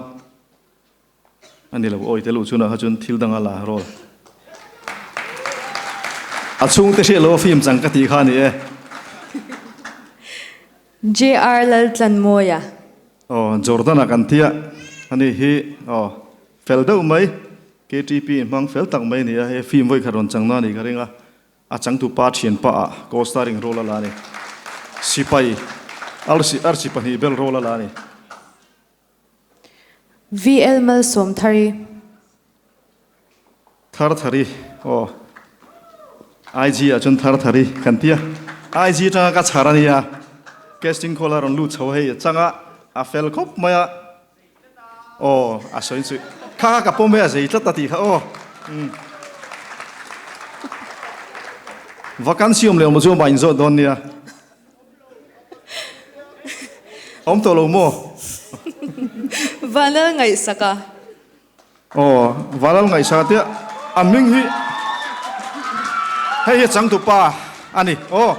a ni lo aw, i tel lo chuan ah kha chuan thil dang a la rawl. A chhungte hriat lo a film chang ka tih kha a ni e. JR Laltlanmawia. Aw, Jordan-a kan tia a ni hi aw, fel deuh mai, KTP in hmang fel tak mai a ni a, he film vawikhat rawn changna a nih ka ring a, A changtupa thianpa ah co-starring role a la a ni. Sipai arsi arsi pahnih bel role a la a ni. VL Malsawmthari. Tharthari aw IG ah chuan Tharthari kan ti a. IG atanga ka chhar a nia. Casting call a rawn lut chho hei a chang a, a fel khawp mai a. Aw, a sawi chu kha kha ka pawm e a zei tlat a tih kha aw. Vacancy awm leh awm chu mah inzawt dawn nia. Awm tawh lo maw? Vanlal Ngaihsaka. Aw, Vanlal Ngaihsaka tia a hming hi hei hi changtupa a ni aw.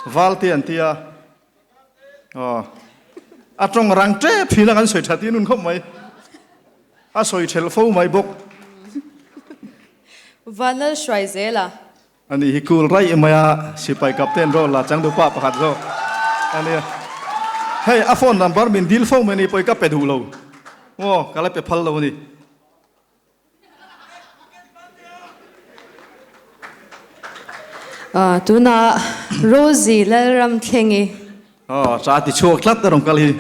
Valte an tia. Aw. A tawng rang tep thin a kan sawi that in un khawp mai. A sawi thelh fo mai bawk. Vanlal hruai zel a. Ani hi cool raih mai a, sipai captain role la chang duh pa pakhat zawk a nia. Hei a phone number min dil fo mai ni pawh i ka pe duh lo. Aw, ka la pe phal lo a ni. Tunah Rosie Lalramthlengi. Aw, ta ti chhuak tlat a rawn kal hi.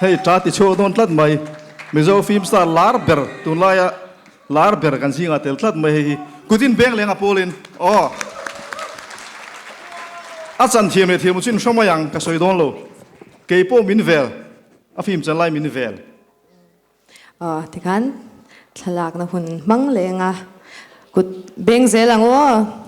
Hei ta ti chhuak dawn tlat mai. Mizo film star lar ber tunlaia lar ber kan zingah tel tlat mai hei hi. Kutin beng leng a pawlin aw. A chan thiam leh thiam chin hre mai ang ka sawi dawn lo. Kei pawh min vel a film chan lai min vel. Aw tikhan thlalakna hun hmang leng a kut beng zel ang aw.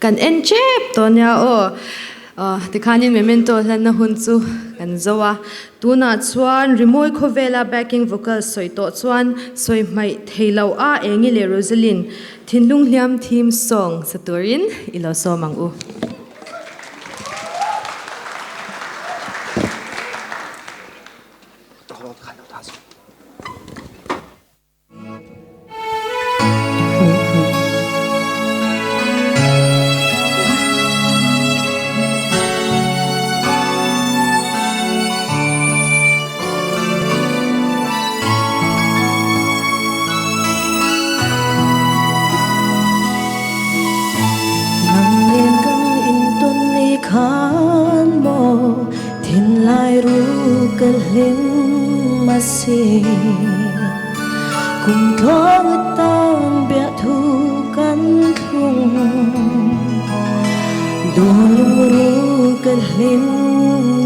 Kan en tep tawh nia aw. Tikhanin memento hlanna hun chu kan zo a. Tunah chuan rimawi khawvela backing vocal sawi tawh chuan sawi hmaih thei lo a Engi leh Rosalyn thinlung hliam theme song sa turin i lo sawm ang u. Nang kan intawn ni khan maw thinlai ru ka hlim a si. Kum tluang atan biahthu kan thlung dawlung ru ka hlim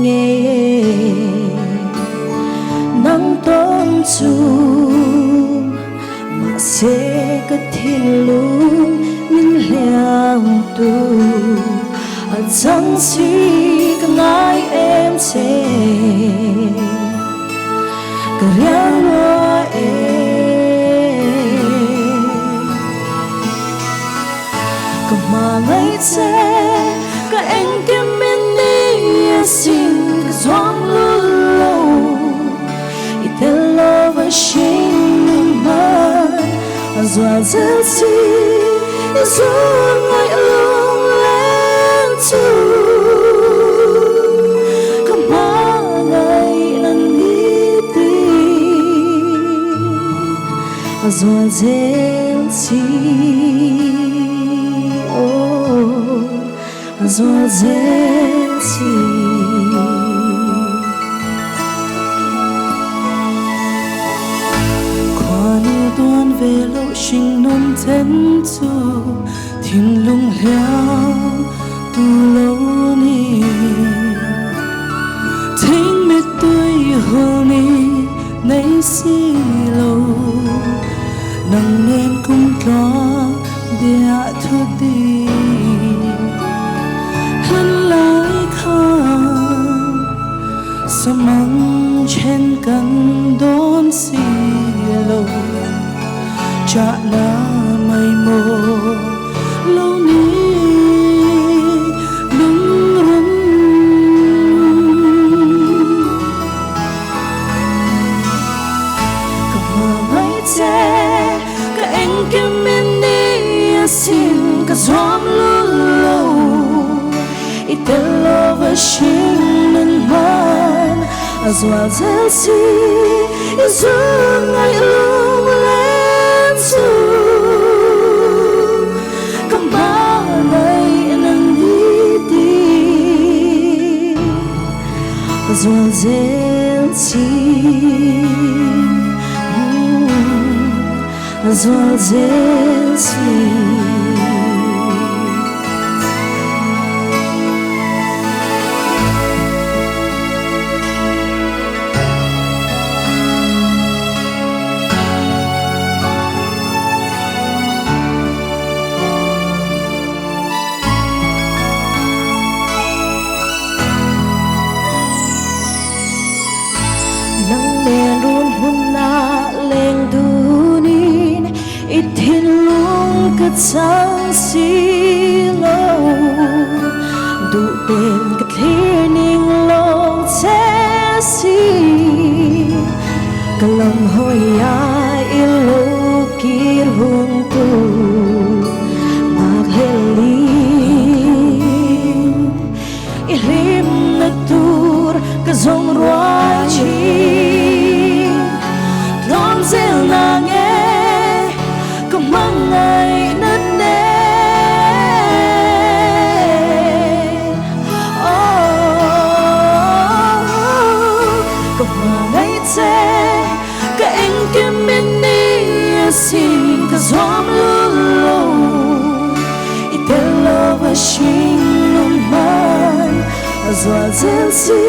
ngei e. Nang tawn chu Mahse ka thinlung min hliamtu a chang si ka ngai em che ka riang lua e. Ka hmangaih che ka engkim min ni asin ka zuam lul lo. I tel lova hring hman a zual zel si i zual ngaih lung leng chu ka hmangaih na ni ti a zual zel si oh a zual zel si. Khuanu tuan ve loh hringnun then chu thinlung hliam tu lo ni. Thing mittui hul ni nei si lo nang nen kum tluang biahthu di. A zual zel si i zun ngaih lunglen chu Ka hmangaih nang ni ti A zual zel si A zual zel si. Nang nen run hmunah leng dunin i thinlung ka chang si lo. Duh ten ka thlir ning lo che si. Ka lam hawi a i lo kir hun tur nghakhlelin i hlimna tur ka zawng ruai thin. Tlawm zel na nge ka hmangaihna nen. Oh, ka hmangaih che ka engkim i ni asin ka zuam lul lo. I tel lo a hring lung hman a zual zel si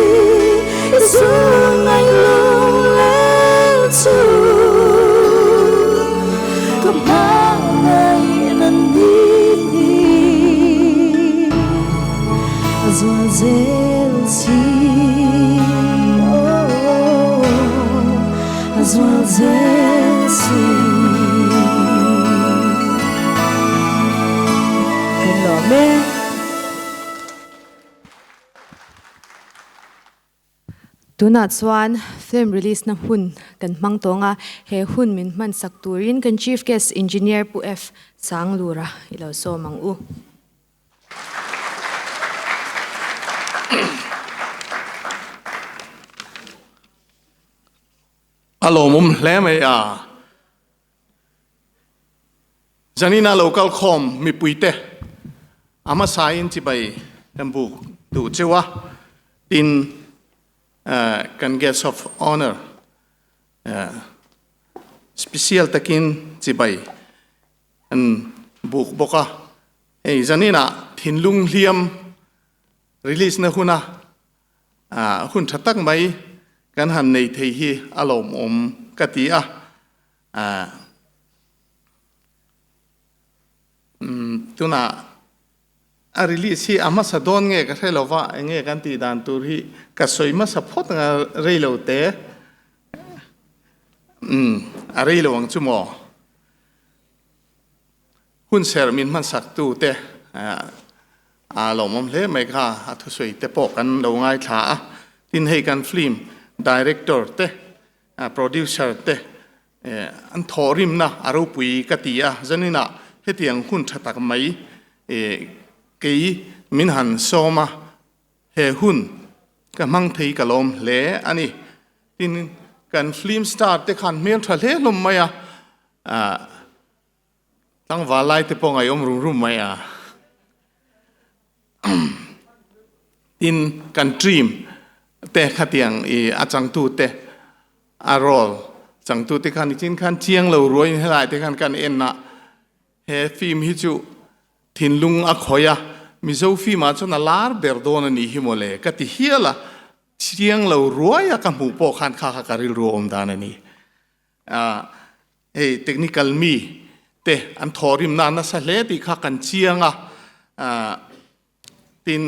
i zung ngaih lung leng chu ka hmangaih nan ni ti a zual zel si oh a zual zel si. Kan lawm e. Tunah chuan film release na hun kan hmang tawng a, he hun min hman sak turin kan Chief Guest Engineer Pu F. Sanglura i lo sawm ang u. A lawmawm hle mai a. Zanina lo kal khawm mipuite a hmasain chibai kan buk duh cheu a, tin kan guest of honour special takin chibai kan buk bawk a. Hei zanina thinlung hliam release na huna hun tha tak mai kan han nei thei hi a lawmawm ka ti a. Tunah a release hi a hmasa dawn nge ka hre lova enge kan tih dan tur hi ka sawi hmasa phawt anga rei lo te a rei lo ang chu maw hun ser min hmansak tu te a lawmawm hle mai kha a thusawi te pawh kan lo ngaithla a tin hei kan film director te Producer te an thawhrimna a ropui ka ti a, zaninah hetiang hun tha tak mai kei min han sawm a, he hun ka hmang thei ka lawm hle a ni. Tin, kan film star te khan hmel tha hle hlawm mai a, tlangval lai te pawh ngaihawm rum rum mai a. Tin, kan team te khatiang i a changtu te a role changtu te khan ichin khan chiang lo ruai helai te khan kan en na he film hi chu thinlung a khawih a Mizo film ah chuan a lar ber dawn a nih hi mawle ka ti hial a chiang lo ruai a ka hmuh pawh khan kha kha ka rilru a awm dan a ni a hei technical mi te an thawhrim na nasa hle tih kha kan chiang a tin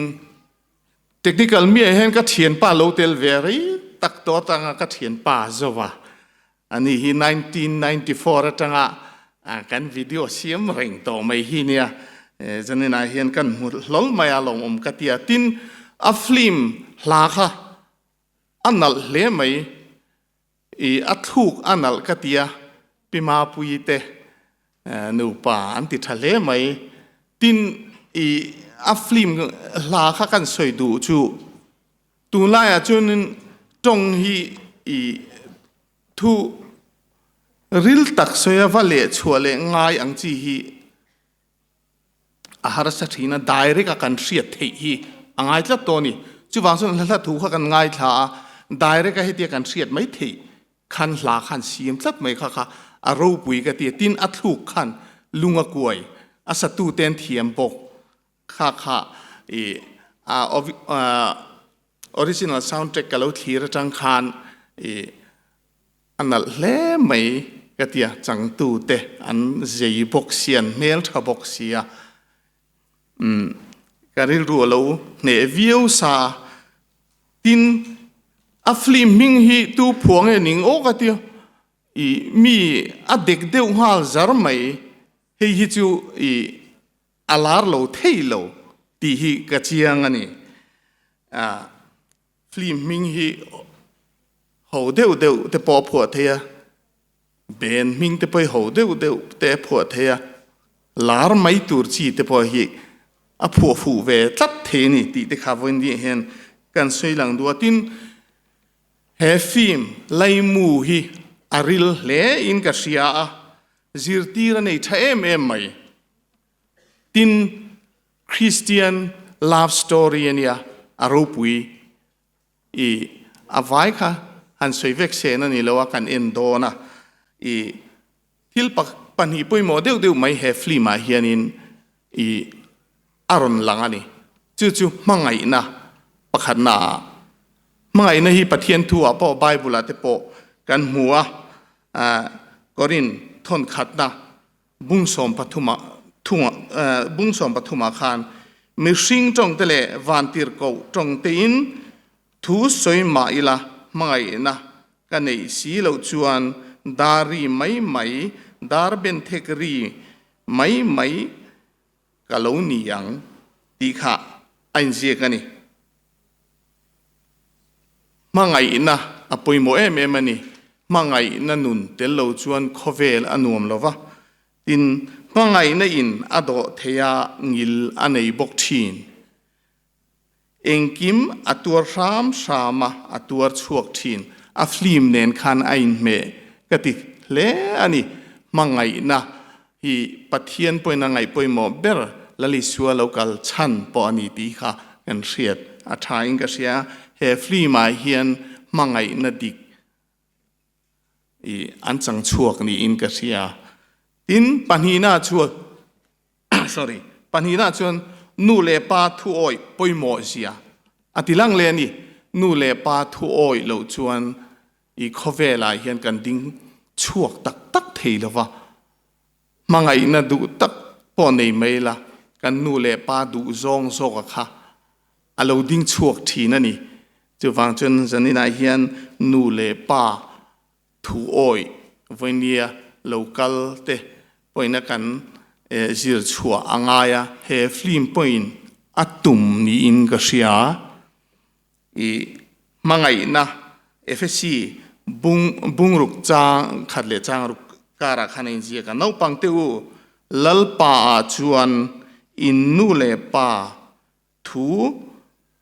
Technical mi ah hian ka thianpa lo tel ve rei tak tawh atanga ka thianpa zova ani hi 1994 atanga kan video siam reng tawh mai hi nia zanin ah hian kan hmu hlawl mai a lawmawm ka tia tin a film hla kha a nalh hle mai i a thluk a nalh ka tia Pi Mapuii te nupa an ti tha hle mai. Tin i a film hla kha kan sawi duh chu tunlaiah chuanin Tawng hi i thu ril tak sawi a va leh chhuah leh ngai ang chi hi a harsa thin a, direct a kan hriat theih hi a ngai tlat tawh a ni. Chuvang chuan hla hla thu kha kan ngaithla a, direct a hetia kan hriat mai theih khan hla khan siam tlat mai kha kha a ropui ka ti a, tin a thluk khan lung a kuai, a satu te an thiam bawk kha kha i a original soundtrack ka lo thlir atang khan i a nalh hle mai ka ti a, changtu te an zei bawk sia, an hmeltha bawk sia, umm ka rilru a lo hneh viau sa a, tin a film hming hi tu phuah nge ning aw ka ti a, i mi a dek deuh nghal zar mai, hei hi chu i A lar lo thei lo tih hi ka chiang a ni. Film hming hi ho deuh deuh te pawh a phuah thei a, band hming te pawh hi ho deuh deuh te a phuah thei a, lar mai tur chi te pawh hi a phuah fuh ve tlat thei a ni tih te kha vawiin ni hian kan sawi lang duh a. Tin, he film Laimu hi a ril hle in ka hria a, zirtir a nei tha em em mai. Tin, Christian love story a nia, a ropui i a vai kha han sawi vek sen a ni lo a, kan en dawn a. I thil pahnih pawimawh deuh deuh mai he film ah hianin i a rawn lang a ni. Chu chu hmangaihna pakhatna ah. Hmangaihna hi Pathian thu ah pawh Bible ah te pawh kan hmu a, Korin thawnkhatna Bung sawmpathuma thunga bung sawmpathuma khan mihring tawngte leh vantirhkoh tawngtein thu sawi mah ila hmangaihna ka neih si loh chuan dar ri mai mai, dar benthek ri mai mai ka lo ni ang tih kha a inziak a ni. Hmangaihna a pawimawh em em a ni. Hmangaihna nun tel lo chuan khawvel a nuam lo va, tin, hmangaihna in a dawh thei a, ngil a nei bawk thin. Engkim a tuar hram hram a, a tuar chhuak thin. A film nen khan a inhmeh ka ti hle a ni. Hmangaihna hi Pathian pawhin a ngaih pawimawh ber Lalisua lo kal chhan pawh a ni tih kha kan hriat a tha in ka hria. He film ah hian hmangaihna dik i an chang chhuak niin ka hria. Tin, pahnihna chuan sorry, pahnihna chuan nu leh pa thu awih pawimawh zia a ti lang leh a ni. Nu leh pa thu awih loh chuan I khawvelah hian kan ding chhuak tak tak thei lo va, hmangaihna duh tak pawh nei mai la, kan nu leh pa duh zawng zawka kha a lo ding chhuak thin a ni. Chuvang chuan zaninah hian nu leh pa thu awih vawinia lo kal te pawhin a kan zir chhuah a ngai a, he film pawhin a tum niin ka hria. I hmangaihna Efesi bung bungruk chang khat leh changruk karah khan a inziak a, Naupang te u, Lalpa ah chuan in nu leh pa thu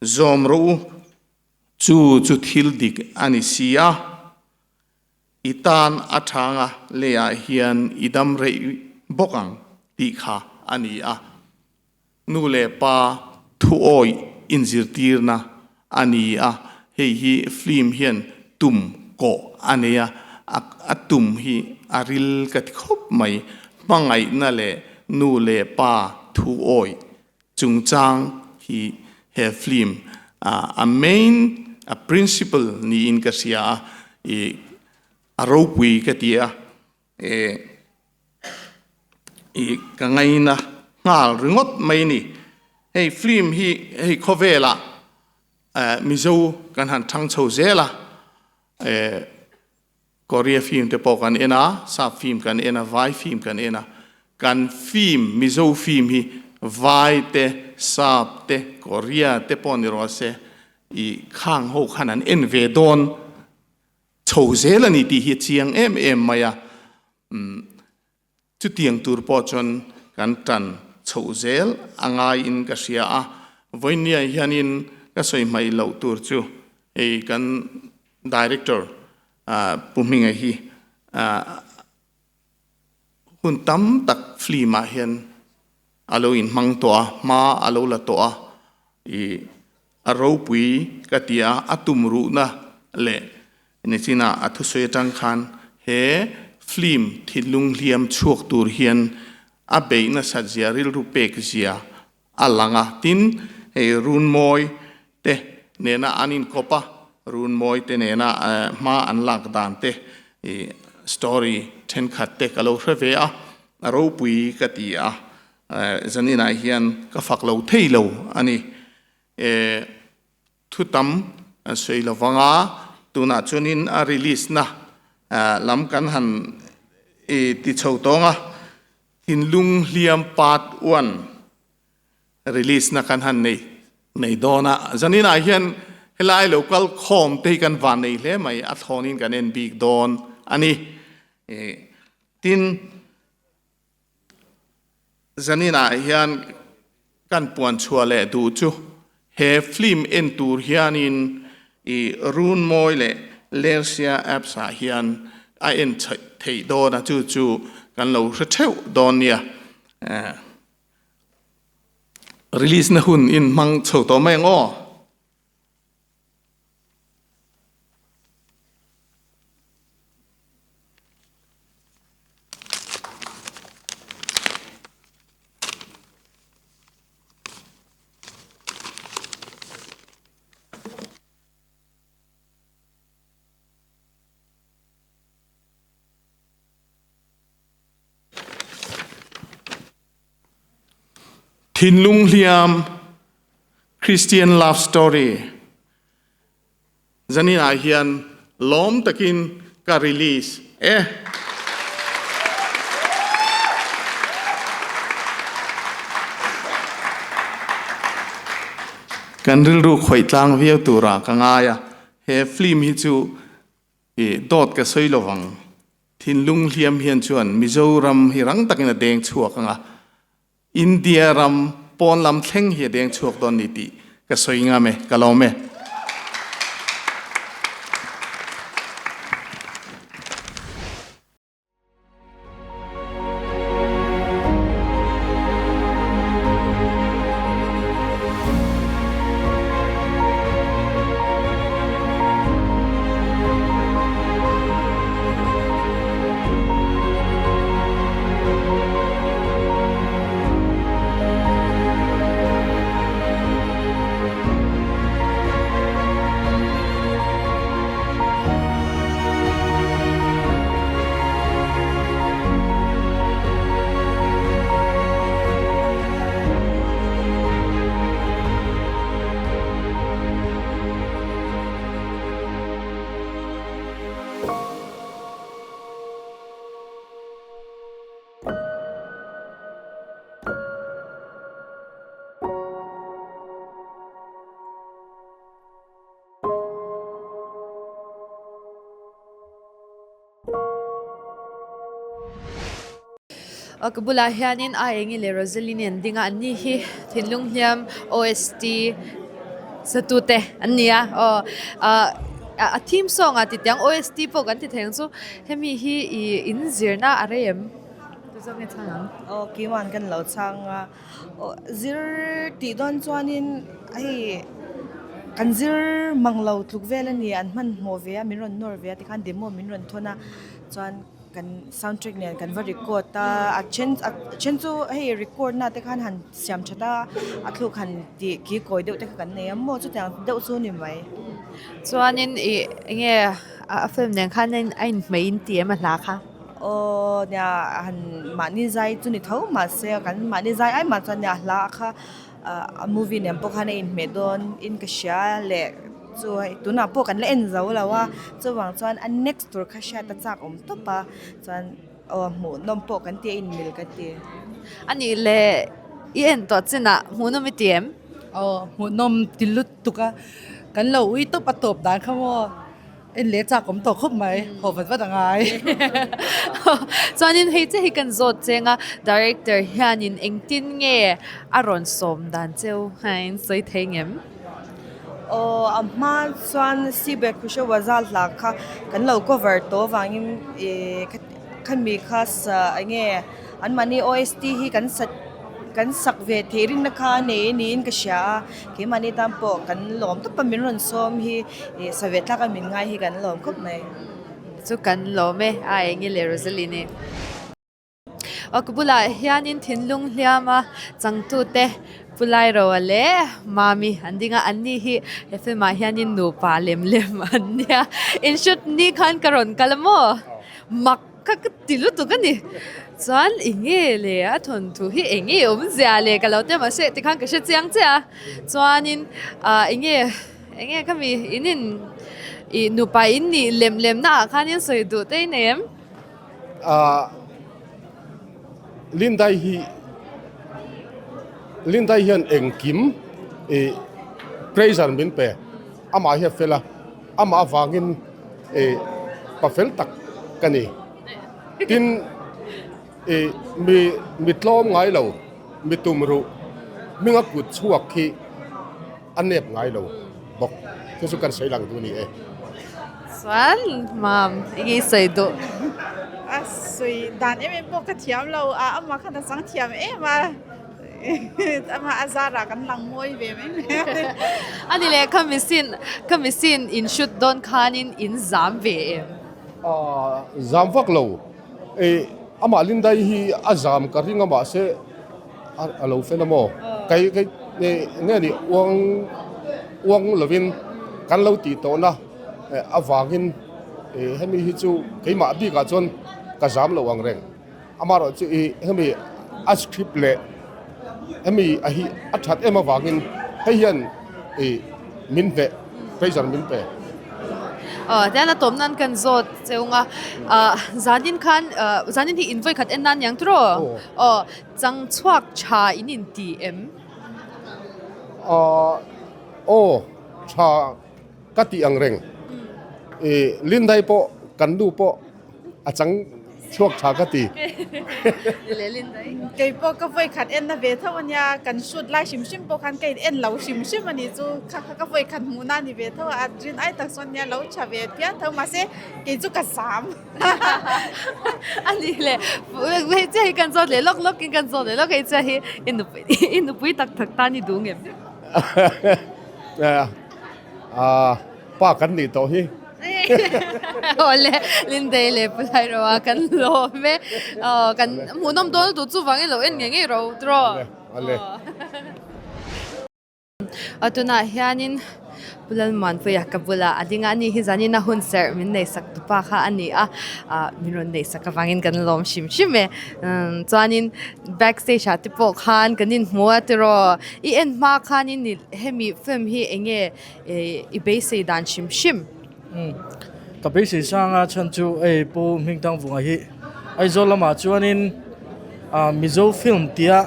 zawm rawh u, chu chu thil dik a ni si a, i tan a thanga leiah hian i dam reih bawk ang tih kha a ni a. Nu leh pa thuawih inzirtirna a ni a, hei hi film hian tum kawh a nei a, a tum hi a ril ka ti khawp mai. Hmangaihna leh nu leh pa thuawih chungchang hi he film a main a principle niin ka hria a, ih a ropui ka ti a. E i ka ngaina nghal ringawt mai ni. Hei film hi hei khawvelah Mizo kan han thang chho zel a, e Korea film te pawh kan en a, sap film kan en a, vai film kan en a, kan film Mizo film hi vai te, sap te, Korea te pawh ni rawh se i khang ho khan an en ve dawn. Chho zel a ni tih hi a chiang em em mai a, chutiang tur pawh chuan kan tan chhoh zel a ngaiin ka hria a, vawinia hianin ka sawi hmaih loh tur chu hei kan. Director Pu Hminga hi hun tam tak film ah hian a lo inhmang tawh a, hma a lo la tawh a, ih a ropui ka ti a, a tum ruhna leh nichin ah a thusawi atang khan he film thinlung hliam chhuak tur hian a beih nasat zia, rilru pek zia a lang a, tin hei Runmawi te nena an inkawp a, Runmawi te nena hma an lak dan te ih story thenkhat te ka lo hre ve a, a ropui ka ti a, zaninah hian ka fak lo thei lo a ni. Thu tam an sawi lo vang a, tunah chuanin a release na lam kan han ti chho tawng a, Thinlung hliam part one release na kan han nei nei dawn a, zaninah hian helai lo kal khawm te hi kan van nei hle mai, a thlawnin kan en bik dawn a ni. Tin, zaninah hian kan puan chhuah leh duh chu he film en tur hianin i Runmawi leh Lersia apps ah hian a en theih dawn a, chu chu kan lo hre theuh dawn nia. Release na hun in hmang chho tawh mai ang aw. Thinlung hliam Christian Love Story Zanin ah hian lawm takin ka release e. Kan rilru khawih tlang viau turah ka ngai a, he film hi chu I dawt ka sawi lovang. Thinlung hliam hian chuan Mizoram hi rang takin a deng chhuak ang a, India ram pawn lam thleng hi a deng chhuak dawn ni tih ka sawi ngam e, ka lawm e. Ka bulah hianin a engi leh Rosaline an ding a an ni hi thinlung hliam OST satute an ni a aw ah a theme song ah titiang OST pawh kan ti thei ang chu hemi hi ih in zirna a rei em tu zawk nge chhang ang. Aw Kiwan kan lo chhang a aw zir tih dawn chuanin hei kan zir mang lo tluk vel a ni an hmanhmawh ve a min rawn nawr ve a tikhan demo min rawn thawn a chuan. Kan sound track nen kan va record a a then a then chu hei record na te khan han siam that a a thluk han tih ki kawi deuh te kha kan nei a maw chutiang deuh chu ni mai. Chuanin ih enge a film nen khan a inhmeh in ti em a hla kha? Aw nia han mahni zai chu ni tho mahse kan mahni zai ai mah chuan nia hla kha a movie nen pawh khan a inhmeh dawn in ka hria leh. Chu hei tunah pawh kan la en zo lo a, chuvang chuan a next tur kha hriat a chak awm tawp a, chuan aw hmuhnawm pawh kan ti a inmil ka ti. A nih leh i en tawh chinah hmuhnawm i ti em? Aw hmuhnawm ti lutuk a, kan lo ui tawp a tawp dan kha maw en leh chak awm tawh khawp mai, haw vat vat a ngai. Chuanin hei che hi kan zawt cheng a, director hianin engtin nge a rawn sawm dan cheu hain sawi thei ngem? Aw a hma chuan Sibek Khushe Wazal hla kha kan lo cover tawh avangin ih khami kha sa eng nge anmahni OST hi kan sa kan sak ve theih rinna kha a nei niin ka hria a, keimahni tan pawh kan lawm tawp a min rawn sawm hi ih sa ve tlak a min ngai hi kan lawm khawp mai. Chu kan lawm e a eng i le Rosaline. Aw ka bulah hianin thinlung hliam a changtute Pu Lairoa leh Mami an ding a, anni hi he film ah hianin nupa lem lem an nia. In shoot ni khan ka rawn kal a maw? Mak kha ka ti lutuk a ni. Chuan eng nge le a thawnthu hi eng nge awmzia le ka lo ti a mahse tikhan ka hre chiang chiah a. Chuanin ah eng nge eng nge khami in in ih nupa in nih lem lem na ah khanin sawi duh te i nei em? Ah Lindai hi Lindai hian engkim ih pressure min pe amah hi a fel a amah avangin ih pa fel tak ka ni tin ih mi mi tlawm ngai lo mi tum ruh hminga kut chhuak hi A nep ngai lo bawk. Chu chu kan sawi lang duh a ni e. Chuan mam i ngei sawi duh. A sawi dan em em pawh ka thiam lo a, amah khan a chang thiam em a, amah a zarah kan lang mawi ve mai mai a. A ni leh kha machine kha machine in shoot dawn khanin in zam ve em? Zam vak lo. Amah Lindai hi a zam ka ring a mahse a lo fel a maw kei kei nge ni uang uang lovin kan lo tih tawhna avangin hemi hi chu keimah bikah chuan ka zam lo ang reng amaherawhchu ih hemi a script leh hemi a hi a that em avangin hei hian ih min hneh pressure min pe. Aw tian a tawm nan kan zawt cheu nga ah zanin khan ah zanin hi in vawikhat en nan niang tiraw? Aw chang chhuak tha in in ti em? Aw aw tha ka tih ang reng ih Lindai pawh kan nu pawh a chang chhuak tha ka ti. Kei pawh ka vawikhat en na ve tho ania kan shoot lai hrim hrim pawh khan ka in en lo hrim hrim a nih chu kha kha ka vawikhat hmuh na ni ve tho a a rin ai tak chuan nia lo tha ve phian tho mahse kei chu ka zam. A ni le hei chiah hi kan zawt leh lawk lawk in kan zawt leh lawk hei chiah hi i nupui i nupui tak tak tan i duh ngem. Pa kan nih tawh hi. Awle Lindei leh Pu Lairoa kan lawm e. Aw kan hmuhnawm dawn lutuk chuvangin lo en ngei ngei ro tiraw. Awle. Aw tunah hianin Pu Lalmuanpuia ka bulah a ding a, ani hi zanin a hun serh min neihsak tupa kha a ni a, ah min rawn neihsak avangin kan lawm hrim hrim e. Chuanin back stage ah te pawh khan kan inhmu a tiraw i en hma khanin hemi film hi eng nge I beisei dan hrim hrim. Umm ka beisei sang a chhan chu hei Pu Hmingthangvunga hi Aizawl lamah chuanin ah Mizo film tia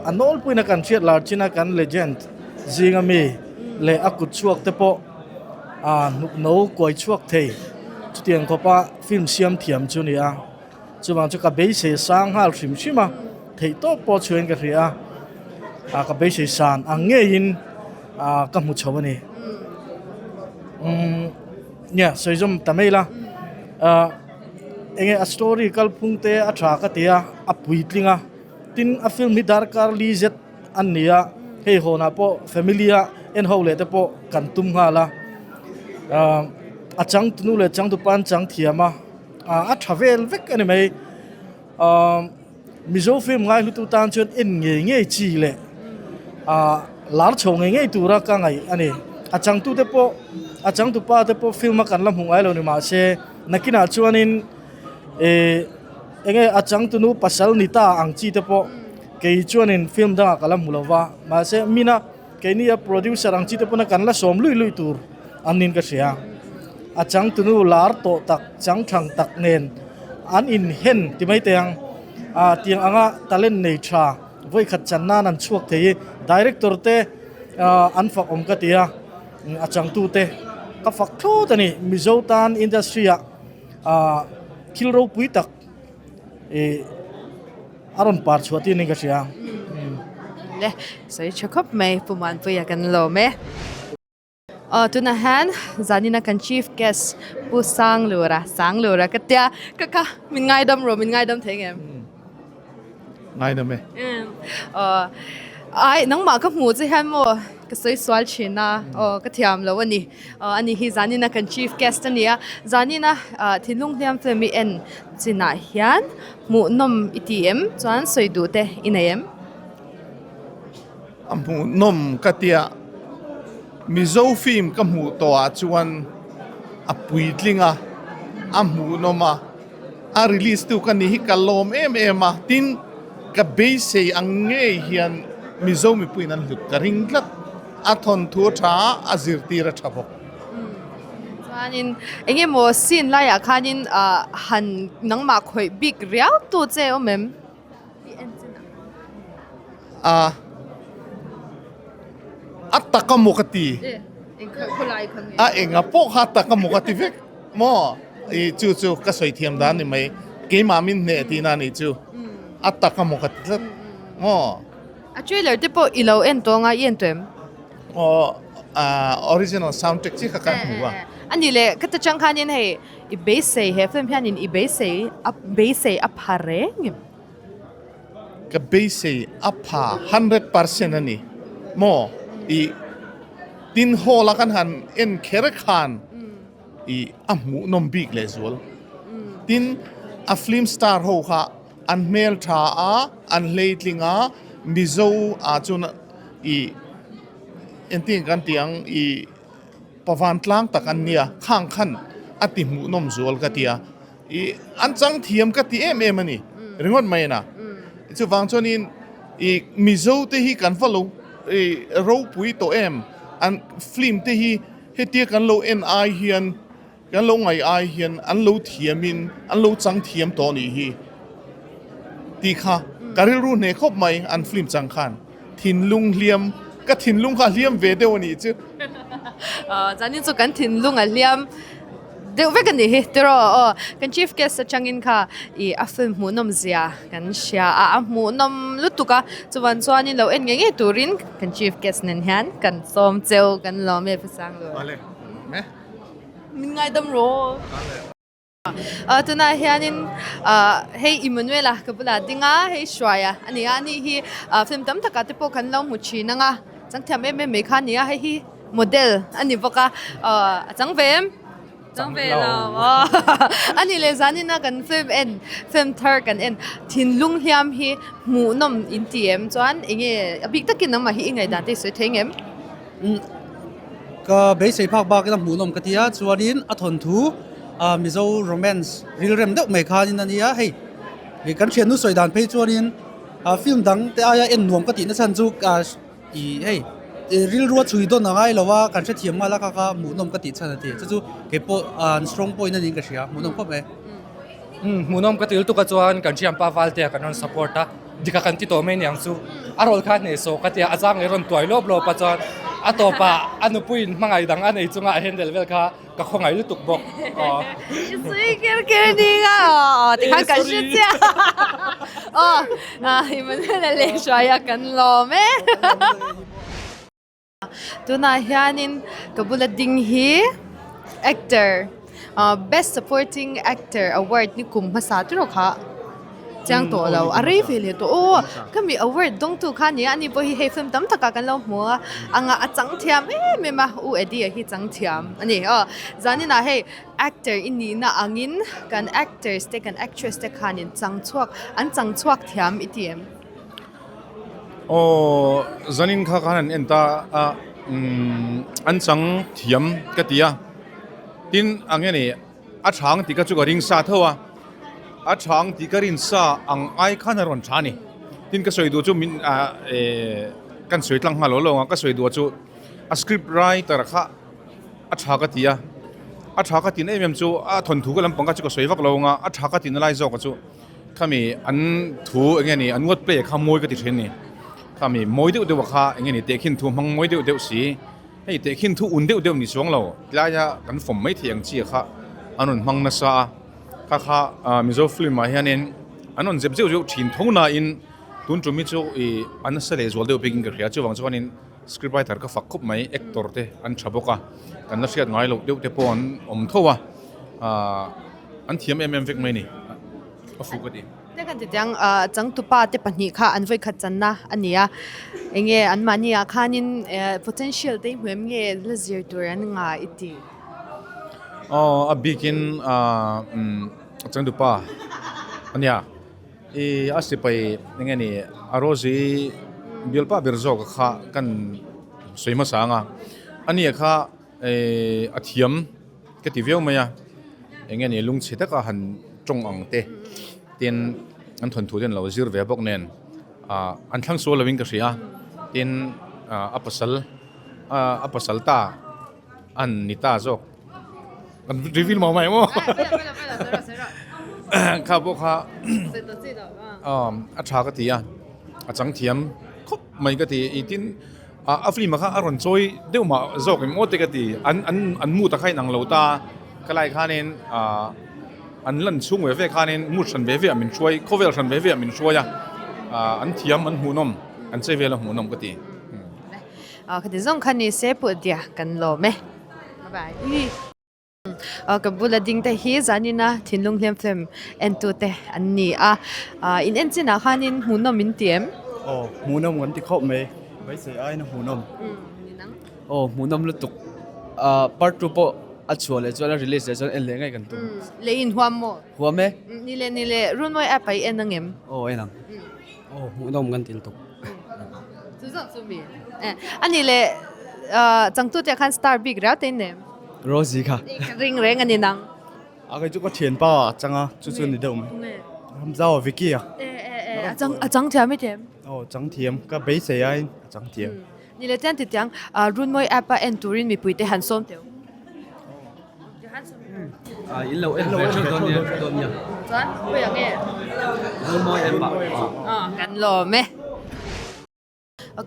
a nawlpuiin a kan hriat lar chin a kan legend zinga mi leh a kut chhuak te pawh ah hnuk no kuai chhuak thei chutiang khawpa film siam thiam chu a ni a. Chuvang chu ka beisei sang nghal hrim hrim a, theih tawp pawh chhuahin ka hria a, ah ka beisei san ang ngeiin ah ka hmu chho a ni. Umm nia sawi zawm ta mai la, ah enge a story kalphung te a tha ka ti a, a puitling a, tin a film hi darkar li zet an ni a, hei hawnah pawh family a en ho leh te pawh kan tum nghal a, ah a changtunu leh changtupa an chang thiam a. A tha vel vek a ni mai. Mizo film ngai hlutu tan chuan en ngei ngei chi leh lar chho ngei ngei tura ka ngaih a ni. A changtute pawh a changtupa te pawh film a kan la hmu ngai lo ni mahse nakinah chuanin ih eng nge a changtunu pasal ni ta ang chi te pawh kei chuanin film dangah ka la hmu lo va mahse mina Keini a producer ang chi te pawn a kan la sawm lui lui tur an nin ka hria. A changtunu lar tawh tak chang thang tak nen an in hen ti mai teh ang. Ah tiang anga talent nei tha vawikhat chan nan an chhuak thei i director te ah an fak awm ka ti a, a changtu te ka fak thlawt a ni. Mizo tan industry ah ah thil ropui tak ih A rawn par chhuah tir niin ka hria. Le, sawi tha khawp mai Pu Muanpuia kan lawm e. Aw tunah hian zanina kan chief guest Pu Sanglura Sanglura ka tia ka ka min ngaidam rawh min ngaidam thei ngem? Ngaidam e. Aw ai nangmah ka hmuh che hian maw ka sawi sual thin a aw ka thiam lo a ni. Aw ani hi zanina kan chief guest a ni a zanina ah thinlung hliam film i en chinah hian hmuhnawm i ti em chuan sawi duh te i nei em? A hmuhnawm ka tia, Mizo film ka hmuh tawhah chuan a puitling a, a hmuhnawm a, a release tu ka ni hi ka lawm em em a, tin ka beisei ang ngei hian Mizo mipuiin an hlut ka ring tlat, a thawnthu a tha a, a zirtir a tha bawk. Chuanin eng emaw scene laiah khanin han nangmah khawih bik riau tu che awm em? A a tak a maw ka ti a enga pawh kha a tak a maw ka ti vek maw i chu chu ka sawi thiam dan ni mai keimah min hneh tihna a nih chu a tak a maw ka ti tlat maw. A trailer te pawh i lo en tawh anga i en tawh em? Aw original soundtrack chiah kha ka hmu a. A nih leh ka ta chang khanin hei I beisei he film hianin i beisei a beisei a pha reng em? Ka beisei a pha 100% a ni maw? I tin hall a kan han en kher khan i a hmuhnawm bik lehzual. Tin a film star ho kha an hmel tha a, an hleitling a, Mizo ah chuan i engtin kan tih ang i. Pavan tlang tak an nia, khang khan a ti hmuhnawm zual ka ti a, i an chang thiam ka ti em em a ni ringawt mai a na. Chuvang chuanin i Mizo te hi kan va lo i ropui tawh em, an film te hi hetia kan lo en ai hian Kan lo ngaih ai hian an lo thiamin an lo chang thiam tawh nih hi tih kha ka rilru hneh khawp mai an film chang khan thinlung hliam ka thinlung kha a hliam ve deuh a nih chu. Zanin chu kan thinlung a hliam deuh vek a nih hi tiraw aw kan chief guest atangin kha ih a film hmuhnawm zia kan hria a a hmuhnawm lutuk a chuvan chuanin lo en ngei ngei turin kan chief guest nen hian kan sawm cheu kan lawm e Pu Sanglu. Min ngaidam rawh. Tunah hianin hei Emmanuel-a ka bulah ding a, hei Hruaia a ni a, ani hi film tam takah te pawh kan lo hmu thin ang a, chang thiam em em mai kha a ni a, hei hi model a ni bawk a, a chang ve em? Chang ve lo. A ni leh zanin a kan film en, film thar kan en thinlung hliam hi hmuhnawm in ti em chuan eng nge a bik takin nangmah hi i ngaihdan te i sawi thei ang em? Ka beisei phak bakin a hmuhnawm ka ti a, chuanin a thawnthu Mizo romance rilrem deuh mai khanin a nia, hei kan thiannu sawi dan phei chuanin film dang te aia en nuam ka tihna chhan chu ih hei rilrua chhui dawn a ngai lo a, kan hrethiam nghal a kha kha hmuhnawm ka tih chhan a ti, chu chu keipawh an strong point a niin ka hria, hmuhnawm khawp mai. Hmuhnawm ka ti lutuk a chuan kan thianpa Valtea kan rawn support a, dika kan ti tawh mai niang chu a rawl kha hneh sawh ka tia a zang leh rawn tuai lawp lawp a chuan a tawpah a nupuiin hmangaih dang a nei chunga a handle vel kha ka khawngaih lutuk bawk aw. I sawi ker ker ding a aw tikhan kan hre chiah aw Emmanuel-a leh Hruaia kan lawm e. Tunah hianin ka bula ding hi actor ah best supporting actor award ni kum hmasa tiraw kha chiang tawh lo a rei ve leh tawh aw khami award dawngtu kha a ni a ani pawh hi hei film tam takah kan lo hmu a anga a chang thiam em em a u Eddie a hi chang thiam a ni aw zaninah hei actor i nihna angin kan actors te kan actress te khanin chang chhuak an chang chhuak thiam i ti em? Aw zanin kha khan an en ta a umm an chang thiam ka ti a tin ang nge ni a chhang tih ka chu ka ring sa tho a a chhang tih ka rin sa ang ai khan a rawn tha a ni tin ka sawi duh chu min ah eh kan sawi tlang nghal lo lo ang a ka sawi duh chu a script writer kha a tha ka ti a a tha ka tih na em em chu a thawnthu ka lampang kha chu ka sawi vak lo ang a a tha ka tih na lai zawk a chu. Khami an thu eng nge ni an word play kha mawi ka ti thin a ni. Khami mawi deuh deuh a kha eng nge ni tehkhin thu hmang mawi deuh deuh si. Hei tehkhin thu un deuh deuh ni chuang lo tlaia kan fawm mai thei ang chi a kha an rawn hmang nasa a. Kha kha Mizo film ah hianin an rawn zep zeuh zeuh thin tho nain tun tum hi chu ih a nasa leh zual deuh bikin ka hria chuvang chuanin. Script writer ka fak khawp mai, actor te an tha bawk a, kan la hriat ngai loh deuh te pawh an awm tho a, aah an thiam em em vek mai a ni, a fuh ka ti. Te kan ti tiang changtupa te pahnih kha an vawikhat channa a ni a, enge anmahni ah khanin potential te hi hmu em nge la zir tur an nga i ti? Aw a bikin aah changtupa a nia. I a sipai eng nge ni a Rosie bialpa ber zawk kha kan sawi hmasa ang a, ania kha eh a thiam ka ti viau mai a, eng nge ni lungchhe taka han tawng ang te tin an thawnthu te an lo zir ve bawk nen ah an thlang sual lovin ka hria tin ah a pasal a pasal ta an ni ta zawk. Kan reveal mah mai maw? Kha pawh kha a tha ka ti a, a chang thiam khawp mai ka ti. I tin a film ah kha a rawn chawi deuh mah zawk em aw te ka ti. An an an mood ah kha inang lo ta, ka lai khanin an lan chhung ve ve khanin mood hran ve ve ah min hruai, khawvel hran ve ve ah min hruai a, an thiam an hmuhnawm, an che vel a hmuhnawm ka ti. Khati zawng kha ni se pawh dia kan lawm e. Ka bula ding te hi zanina thinlung hliam film entu te an ni a, in en chinah khanin hmuhnawm in ti em? Aw hmuhnawm kan ti khawp mai, beisei aiin a hmuhnawm. Aw hmuhnawm lutuk, part 2 pawh a chhuah leh chuan a release leh chuan en leh ngei kan tum. Lei in huam maw? Huam e. Ni le ni le, Runmawi app ah i en ang em? Aw en ang. Aw hmuhnawm kan ti lutuk. Chu zawk chu mi. A nih leh changtu te khan star bik riau te in nem. Rosie kha. Ka ring reng a ni nang. A kei chu ka thianpa a chang a, chu chu ni deuh mai. Ramzau a Vicky a. E e e a chang a chang thiam i thiam. Aw chang thiam ka beisei aiin a chang thiam. Ni leh chian ti tiang Runmawi app a en turin mipui te han sawm teuh. In lo en ve theuh dawn nia dawn nia. Chuan khawi ang nge? Runmawi app ah. Kan lawm e.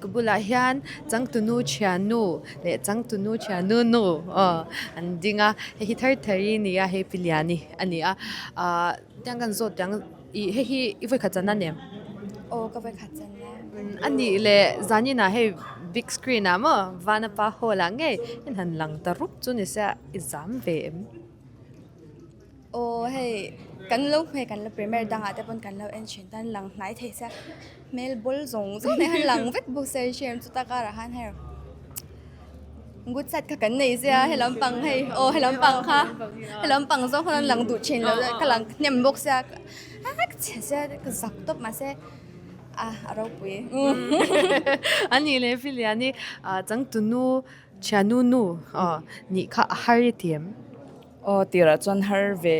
Ka bulah hian changtunu thiannu leh changtunu thiannu nu aw an ding a, hei hi thar thar i ni a, hei pi Liani a ni a, ahh tiang kan zawt tiang ih hei hi i vawikhat chan a ni em? Aw ka vawikhat chan a. A nih leh zanin ah hei big screen ah maw Vanapa hall ah ngei in han lang ta rup chu ni se a i zam ve em? Aw hei kan lo hmeh kan la premier dangah te pawn kan lo en thin tan lang hnai thei sia hmel bawl zawng zawng nen han lang vek bawk sia hriam chu ta karah khan hei good side kha kan nei sia he lampang hei aw he lampang kha he lampang zawng khan an lang duh thin lo ka lang hnem bawk sia a ka chhe sia ka zak tawp mahse a a ropui. A nih leh Filiani changtunu Thiannu nu nih kha a har i ti em? Aw tirah chuan har ve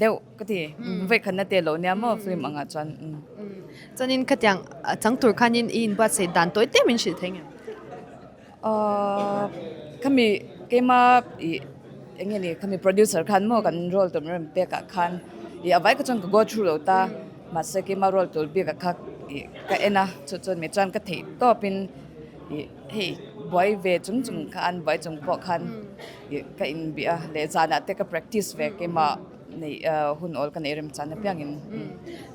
deuh ka ti. Vawikhatna te lo nia maw film angah chuan. Chuanin khatiang chang tur khanin i inbuatsaih dan tawi te min hrilh thei ngem? Aw khami keima ih eng nge ni khami producer khan maw kan role tur min rawn pek ah khan ih a vai kha chuan ka go through lo ta mahse keima role tur bik ah kha ih ka en a chu chuan mi chuan ka theih tawpin ih Hei buai ve chung chung khan buai chung pawh khan ka inbih a leh zanah te ka practice ve keimah neih hun awl ka neih rem chan apiangin.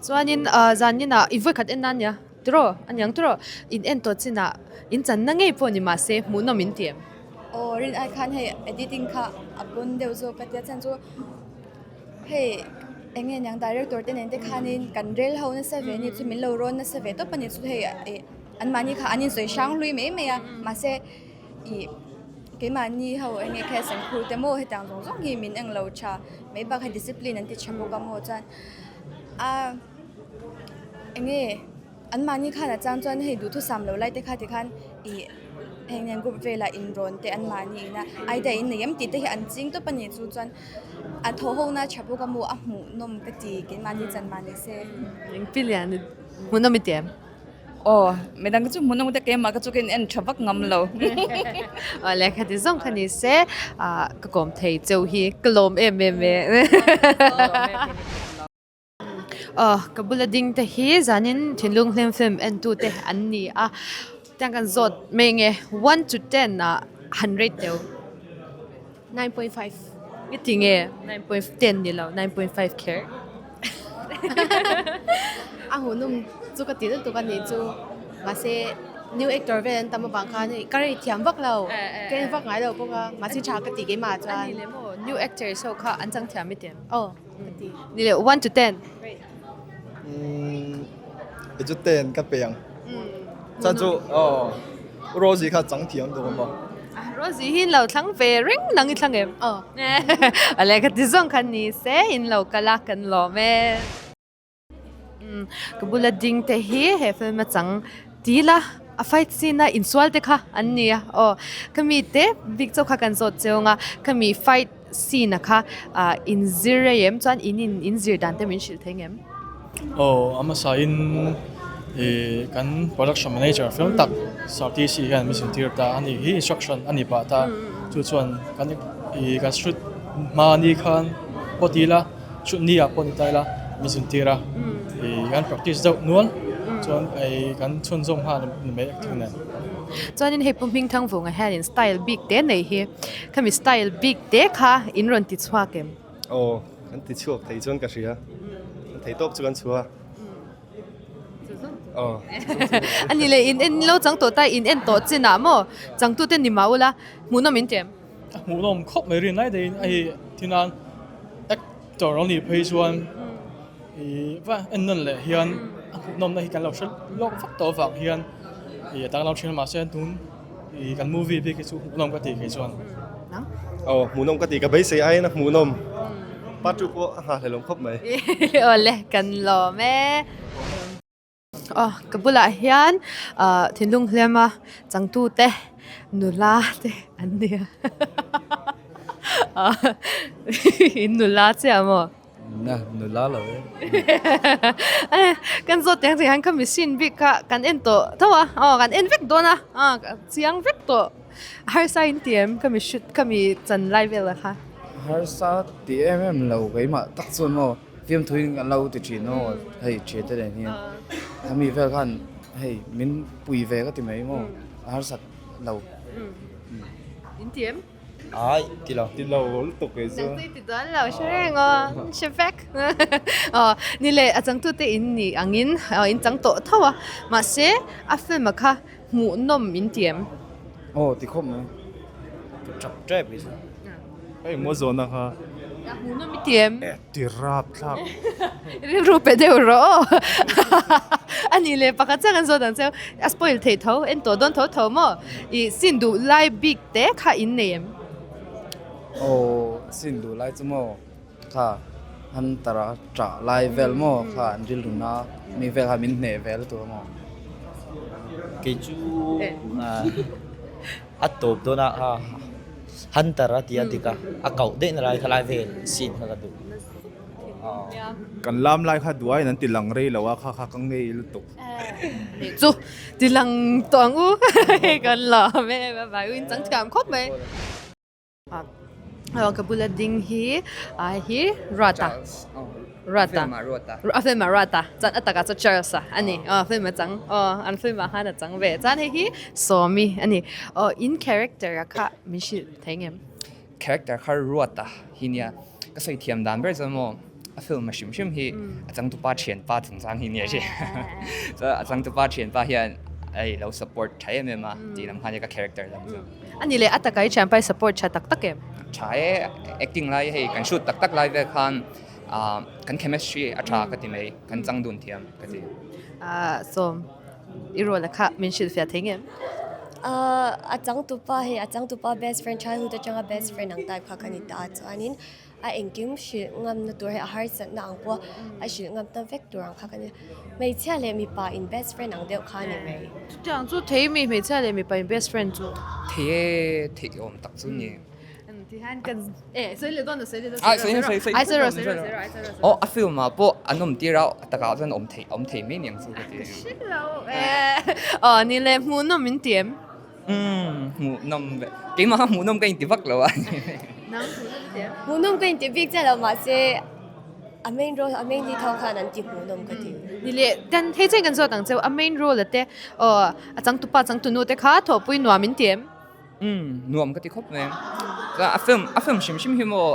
Chuanin zaninah i vawikhat en nan nia tiraw a niang tiraw in en tawh chinah in channa ngei pawh ni mahse hmuhnawm in ti em? Aw rin ai khan hei editing kha a pawn deuh zawk a tia chhan chu hei eng nge niang director te nen te khanin kan rel ho nasa ve a ni chu min lo rawn nasa ve tawp a ni chu hei ih. An mahni kha an insawi hrang hlui mai mai a, mahse ih keimahni ho eng nge case an khur te maw hetiang zawng zawng hi min englo tha mai bak hei discipline an ti tha bawk a maw chuan a eng nge an mahni khan a chang chuan hei duhthusam lo lai te kha tikhan ih heng nen group velah inrawn te an mahni ina idea in nei em tih te hi an ching tawp a ni chu chuan a thaw ho na tha bawk a maw a hmuhnawm ka ti keimahni chan mahni se. Engpilian hmuhnawm i ti em? Aw, midang ka chu hmuhnawm te keimah ka chu ka in en tha vak ngam lo. Aw le khati zawng kha ni se ka kawm thei cheu hi ka lawm em em e. Aw, ka bula ding te hi zanin thinlung hlim film en tu te an ni a, tiang kan zawt mai nge one to ten ah han rate teuh. 9.5. Nge ti nge 9.10 ni lo 9.5 kher. A hmuhnawm chu ka ti lutuk a nih chu mahse. New actor vel an tam avang khan hei ka rei thiam vak lo, ka en vak ngai lo bawk a, mahse tha ka ti keimah chuan. A ni leh maw, new actors ho kha an chang thiam i ti em? Aw, ka ti. Ni leh, one to ten. Umm, kei chu ten ka pe ang. Chuan chu aw, Rosie kha chang thiam duh maw? Rosie hi in lo thlang ve reng nang i thlang em? Aw. Awle ka ti zawng kha ni se, in lo kal a kan lawm e. Ka bula ding te hi he film a chang tila a fight scene a insual te kha an ni a aw khami te bik chauh kha kan zawt cheu ang a khami fight scene a kha ah inzir rei em chuan in in inzir dan te min hrilh thei ngem. Aw a hmasa in ih kan production manager fel tak Sir TC hian min zirtir ta a ni hi instruction a ni pah ta chu chuan kan ih kan shoot hma ni khan pawh ti ila. Chutni ah pawh ni ta ila min zirtir a, ih kan practice deuh nual chuan ei kan chhunzawm nghal ni mai acting nen. Chuanin hei Pu Hmingthangvunga hianin style bik te nei hi, khami style bik te kha in rawn ti chhuak em? Aw, kan ti chhuak thei chuan ka hria, kan thei tawp chu kan chhuah a. Aw. A ni le, in en lo chang tawh ta, in en tawh chin ah maw changtute ni mah ula, hmuhnawm in ti em? A hmuhnawm khawp mai rin lai deiin a hi thinan actor a nih phei chuan ih va en nawn leh hian a hmuhnawmna hi kan lo hre lawk vak tawh avang hian ih a danglam thin a mahse tun ih kan movie bik hi chu hmuhnawm ka ti kei chuan. Aw hmuhnawm ka ti ka beisei aiin a hmuhnawm part 2 pawh a nghahhlelawm khawp mai. Awle kan lawm e. Aw ka bulah hian ah thinlung hliam a changtu te nula te an ni a in nula chiah maw? Na nula lo e. Kan zawt tiang chiah hian ka machine bik kha kan en tawh tho a aw kan en vek dawn a aw chiang vek tawh harsa in ti em ka mi shoot ka mi chan lai vel ah kha. Harsa ti em em lo keimah tak chuan maw. Fiamthuin kan lo ti thin aw hei thiante nen hian khami vel khan hei min pui ve ka ti mai maw a harsat lo. In ti em? Ai ti lo. Ti lo lutuk kei chu. Nang chu i ti dawn lo hre reng aw hre vek aw ni leh a changtute in nih angin in chang tawh tho a mahse a film a kha hmuhnawm in ti em? Aw ti khawp mai. Tap tep kei chu. Hei maw zawhna kha. Hmuhnawm i ti em? Ti rap thlak. Rilru pe deuh rawh aw. A nih leh pakhat chiah kan zawt ang che u. A spoil theih tho, en tawh dawn tho tho maw? Ih sin duh lai bik te kha in nei em? Aw sin duh lai chu maw kha Hunter a ṭah lai vel maw kha an rilru na mi vel kha min hneh vel tur maw? Kei chu a tawp dawn a kha Hunter a ti a dik a, a koh daih na lai kha lai vel scene kha ka duh. Kan lam lai kha duh aiin an ti lang rei lo a kha kha ka ngei lutuk. Chu ti lang tawh ang u kan lawm e bye bye u in chang thiam khawp mai. Aw ka bula ding hi ah hi Ruata Ruata a film ah Ruata chuan a takah chuan Charles a ani aw film a chang aw an film ah khan a chang ve chuan hei hi Sawmi ani aw in character ah kha min hrilh thei ngem. Character kha Ruata hi nia ka sawi thiam dan ber chuan maw a film a hrim hrim hi a changtupa thianpa chungchang hi nia hria chuan a changtupa thianpa hian hei lo support tha em em a tih lam khan ka character lam chu. A ni leh a taka i thianpa i support tha tak tak em? Tha e, acting lai hei kan shoot tak tak lai vel khan ah kan chemistry a tha ka ti mai kan chang dun thiam ka ti. Ah sawm i role a kha min hrilhfiah thei ngem? Ah a changtupa hei a changtupa best friend childhood atanga best friend ang type kha ka ni ta chuanin a engkim hrilh ngamna tur hi a harsatna ang pawh a hrilh ngam ta vek tur ang kha ka nia hmeichhia leh mipa in best friend ang deuh kha a ni mai. Chutiang chu thei mi hmeichhia leh mipa in best friend chu. Thei e theih awm tak chu ni. Tihian kan e sawi leh dawn a sawi leh dawn Ai sawi sawi sawi ai sawi rawh sawi rawh sawi rawh ai sawi rawh. Aw a film ah pawh an awm tir a a takah chuan awm theih awm thei mai niang chu ka ti. Ka hre lo e. Aw ni le hmuhnawm in ti em? Umm hmuhnawm ve keimah kha hmuhnawm ka inti vak lo a. Nang hmuhnawm i ti em? Hmuhnawm ka inti bik chiah lo mahse a main role a main lead ho khan an ti hmuhnawm ka ti. Ni leh kan hei chen kan zawt ang cheu a main role a te aw a changtupa changtunu te kha thawhpui nuam in ti em? Umm nuam ka ti khawp mai. Chuan a film a film hrim hrim hi maw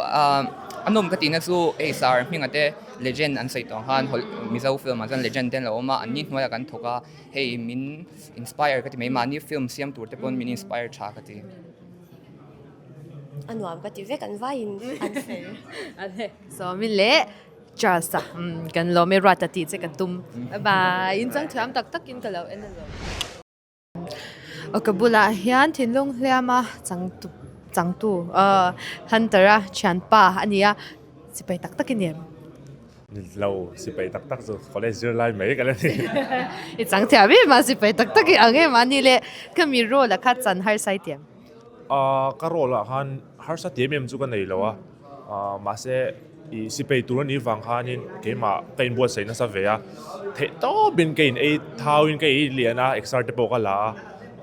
a nawm ka tihna chu hei sar hminga te. Legend an sawi tawh ang khan Mizo film ah chuan legend te an lo awm a, anni hnuaiah kan thawk a, hei min inspire ka ti mai, mahni film siam tur te pawn min inspire tha ka ti. A nuam ka ti vek an vaiin an fel. Sawmi leh Charles a kan lawm e Ruata tih che ka tum. Bye bye. In chang thiam tak takin ka lo en alawm. Aw ka bulah hian thinlung hliama changtu changtu ahh Hunter-a thianpa a ni a, sipai tak tak i ni em? Ni lo, sipai tak tak chu college zir lai mai ka la ni. I chang thiam em a, sipai tak tak i ang em a ni le, ka mi role-a kha chan harsa i ti em? Ahh ka role ah khan harsa ti em em chu ka nei lo a, ahh mahse ih sipei tur anih vang khanin keimah ka inbuatsaih nasa ve a, theih tawpin ka in ei thauin ka ei lian a exer te pawh ka la a,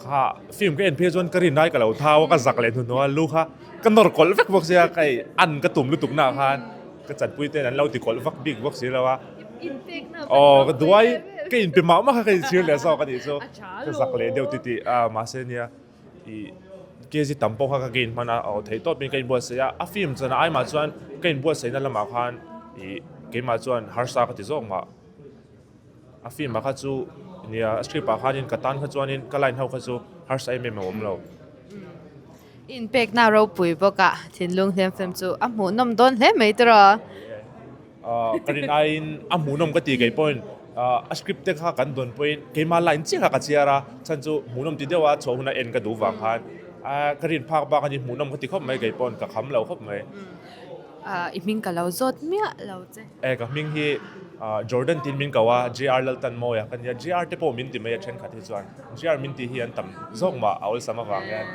kha film ka en phei chuan ka rin ai ka lo thau a ka zak leh hnuhnawh a lu kha ka nawr kawlh vek bawk sia ka ih an ka tum lutuk naah khan ka chanpui ten an lo ti kawlh vak bik bawk si lo a, aw ka duai ka inpe mah mah kha ka inchhir leh zawk anih chu ka zak leh deuh titih a mahse nia. Ih kg tam pawh kha ka gain hman a, aw theih tawpin ka inbuatsaih a, a film chuan a aimah chuan ka inbuatsaihna lamah khan ih keimah chuan harsa ka ti zawk mah. A film ah kha chu nia a script ah khanin ka tan kha chuanin ka line ho kha chu harsa em em a awm lo. I inpekna ropui bawk a, thinlung hliam film chu a hmuhnawm dawn hle mai tiraw? Ka rin aiin a hmuhnawm ka ti kei pawhin a script te kha kan dawn pawhin keimah line chiah kha ka chhiar a, chhan chu hmuhnawm ti deuha chhuah huna en ka duh vang khan ka rin phak bak a ni hmuhnawm ka ti khawp mai kei pawhin ka kham lo khawp mai. I hming ka lo zawt miah lo che. E ka hming hi Jordan tiin min ko a, JR Laltanmawia ka nia, JR te pawh min ti mai a thenkhat hi chuan JR min tih hi an tam zawk mah a awlsam avang hian.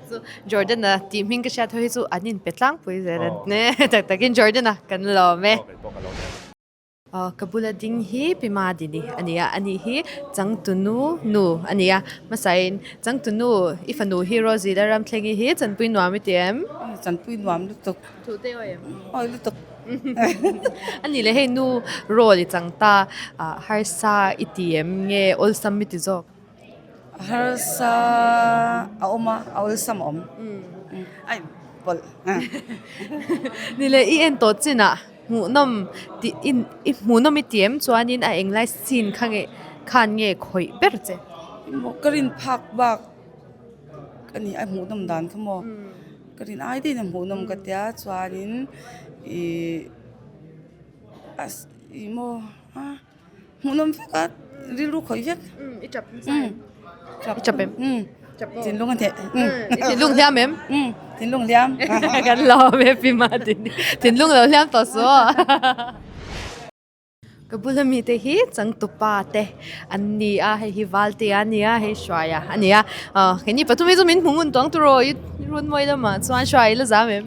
Chu Jordan-a tih hming ka hriat ho hi chu an inpe tlangpui zel a ni tak takin Jordan-a kan lawm e. Aw ka bula ding hi Pi Madini a ni a, ani hi Changtunu nu a ni a, hmasain Changtunu i fanu hi Rosie Lalramthlengi hi Chanpui nuam i ti em? Chanpui nuam lutuk. Thu te aw em? Awi lutuk. A nih leh hei nu role i chang ta harsa i ti em nge awlsam i ti zawk? Harsa a awm a, a awlsam a awm. Ai pawlh. Ni leh i en tawh chinah hmuhnawm tih i hmuhnawm i ti em chuanin a englai scene kha nge khan nge khawih ber che? Ka rin phak bak. Ka ni a hmuhnawm dan kha maw ka rin ai deuhin a hmuhnawm ka tia chuanin ihh a ih maw a hmuhnawm vek a rilru khawih vek i tap nasa em i tap em thinlung a hneh i thinlung hliam em thinlung hliam kan lawm e pi Madini thinlung lo hliam tawh suh aw. Ka bula mite hi changtupa te an ni a hei hi Valtea a ni a hei Hruaia a ni a ah keini pathum hi chu min hmu ngun tawng tur aw i runmawi lamah chuan Hruai i la zam em?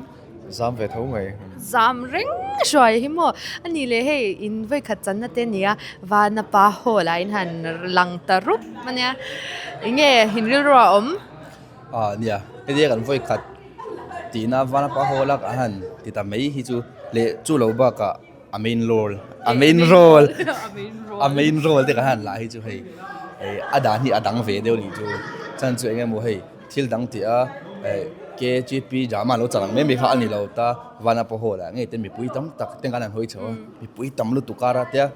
Zam ve tho mai. Zam reng Hruai hi maw a ni leh hei in vawikhat channa te a ni a Vana pa hall ah in han lang ta rup a nia eng nge in rilru a awm? Ah nia hetia kan vawikhat tihna Vana pa hall a kan han ti ta mai hi chu leh chu lo bakah a main role a main role a main role te kan han lah hi chu hei a dan hi a dang ve deuh nih chu chhan chu eng emaw hei thil dang tih a eh K G P drama lo chang ang mai mai kha a ni lo ta vana pawh haw lah ngei te mipui tam tak te khan an hawi chho a mipui tam lutuk kar a tia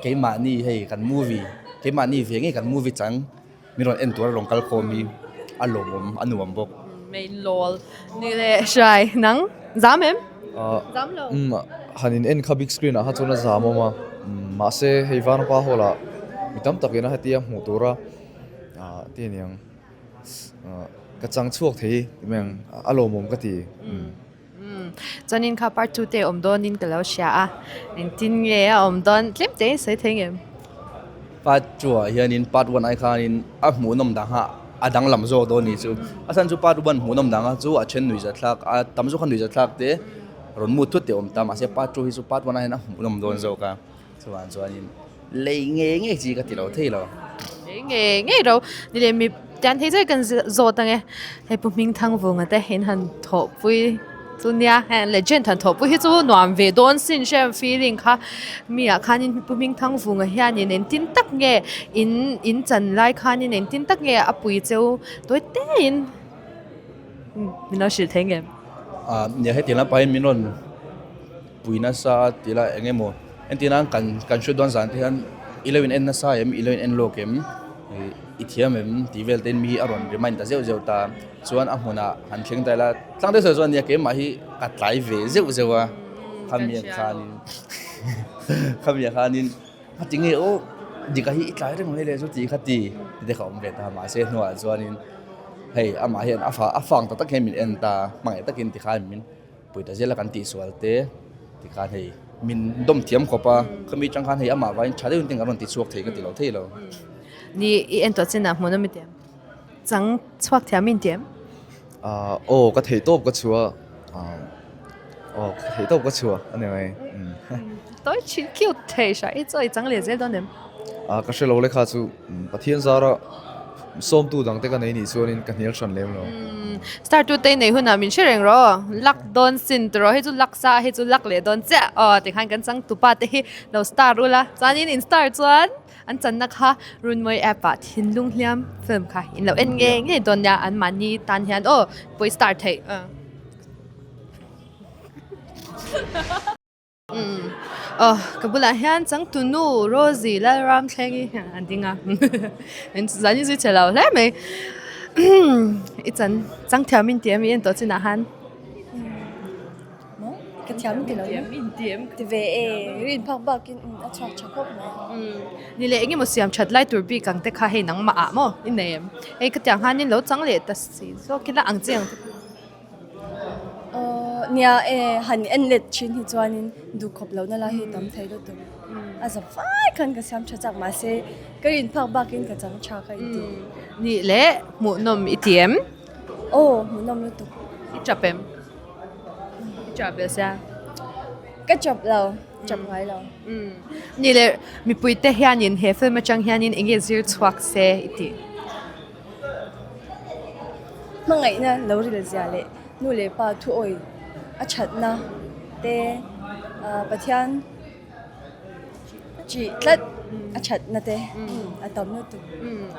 keimahni hei kan movie keimahni ve ngei kan movie chang. Min rawn en tura rawn kal khawm hi a lawmawm a nuam bawk. Main lol ni leh hrai nang zam em? Zam lo. Umm han in en kha big screen ah kha chuan a zam awm a mahse hei Vanapa hall ah mi tam tak in a hetia hmuh tura ah ti aniang ka chang chhuak thei hi ti mai ang a lawmawm ka ti. Chuanin kha part 2 te awm dawnin ka lo hria a, engtin nge a awm dawn tlem te in sawi thei ngem? Part 2 ah hianin part 1 ai khanin a hmuhnawm dang a a danglam zawk dawn ni chu. A chhan chu part 1 hmuhnawm dang a chu a then nuihzat thlak a tam zawk a nuihzat thlak te rawn mut thut te a awm ta mahse part 2 hi chu part 1 ai hian a hmuhnawm dawn zawk a. Chuvang chuanin lei ngei ngei chi ka ti lo thei lo. Lei ngei ngei ro. Ni leh mi tian thei zai kan zawt ang e. Hei Pu Hmingthangvunga te in han thawhpui chu nia heng legend han thawhpui hi chu nuam ve dawn sin hrem feeling kha mi ah khanin Pu Hmingthangvunga hianin engtin tak nge in in chan lai khanin engtin tak nge a pui cheu tawi tein min lo hrilh thei ngem. Ah nia hetiang lamah hian min rawn pui nasa tih lah eng emaw. Entirnan kan kan shoot dawn zan te hian i lo in en nasa em i lo in en lawk em i thiam em tih vel te in mi hi a rawn remind ta zeuh zeuh ta chuan a hmunah han thleng ta ila tlang deuh sawi chuan nia keimah hi ka tlai ve zeuh zeuh a khami ah khanin khami ah khanin a ti nge aw dika hi i tlai reng mai le chu tih kha ti te kha awm ve ta mahse hnuah chuanin hei amah hian a fa a fang ta tak hian min en ta hmangaih takin tikhan min Puita zela kan tihsual te tikhan hei min dawm thiam khawp a, khami atang khan hei amah vangin tha deuhin te kan rawn ti chhuak thei ka ti lo thei lo. Ni i en tawh chin ah hmuhnawm i ti em? Chang chhuak thiam in ti em? Ahh aw ka theih tawp ka chhuah a, aw ka theih tawp ka chhuah a ni mai. Tawi thin cute thei hra i chaw i chang leh zel dawn em? Ah ka hre lo lekha chu Pathian zara sawmtu dang te ka nei nih chuanin ka hnial hran lem lo. Star tu te nei hunah min hre reng rawh luck dawn sin tawh rawh hei chu luck sa hei chu luck leh dawn chiah aw tikhan kan changtupa te hi lo star ula chuanin in star chuan an channa kha Runmawi app ah thinlung hliam film kha in lo en ngei ngei dawn nia an mahni tan hian aw pawi star theih. Aw ka bulah hian changtunu Rosie Lalramthlengi a ding a zan hi zui che lo hle mai i chan chang thiam in ti em i en tawh chinah han maw ka thiam in ti lo thiam in ti em ti ve e rin phak bak in a chhuak tha khawp mai ni leh engemaw siam that lai tur bik ang te kha hei nangmah ah maw i nei em hei ka tiang hian in lo chang leh ta si zawk ila ang chiang te kha. Aww nia e han en let thin hi chuanin duh khawp lohna lai hi tam thei lutuk a za fai khan ka siam tha chak mahse ka rin phak bakin ka chang tha ka inti. Nih leh hmuhnawm i ti em? Aw hmuhnawm lutuk. I tap em? I tap ve sia. Ka tap lo, tap ngai lo. Nih leh mipuite hianin he film atang hianin eng nge zir chhuak se i tih? Hmangaihna lo ril zia leh nu leh pa thuawi a thatna te ah Pathian ṭih tlat a thatna te a tam lutuk.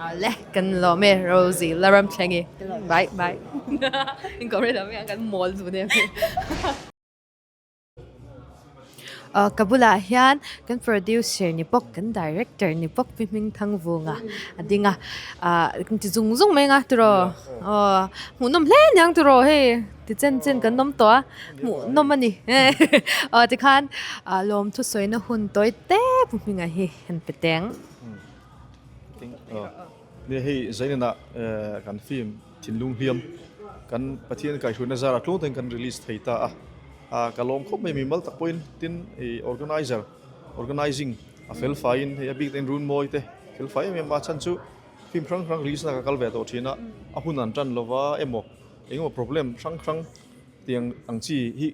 Awle kan lawm e Rosie la ram thleng i bye bye in kawm rei lo mai ang kan mawl dun em hi. Ka bulah hian kan producer ni bawk kan director ni bawk Pi Hmingthangvunga a ding a ah ti zung zung mai anga tiraw aw hmuhnawm hle aniang tiraw hei ti chen chen kan awm tawh a hmuhnawm a ni aw tikhan ah lawm thusawina hun tawi te Pu Hminga hi an pe teng. Nia hei Zainana kan film Thinlung hliam kan Pathian kaihhruaina zarah tluang takin kan release thei ta a, ah ka lawm khawp mai mimal tak pawhin tin ih organizer organizing a fel faiin hei a bik takin runmawi te fel fai em em a chhan chu film hrang hrang release na ka kal ve tawh thin a, a hun an tan lova emaw engemaw problem hrang hrang tiang ang chi hi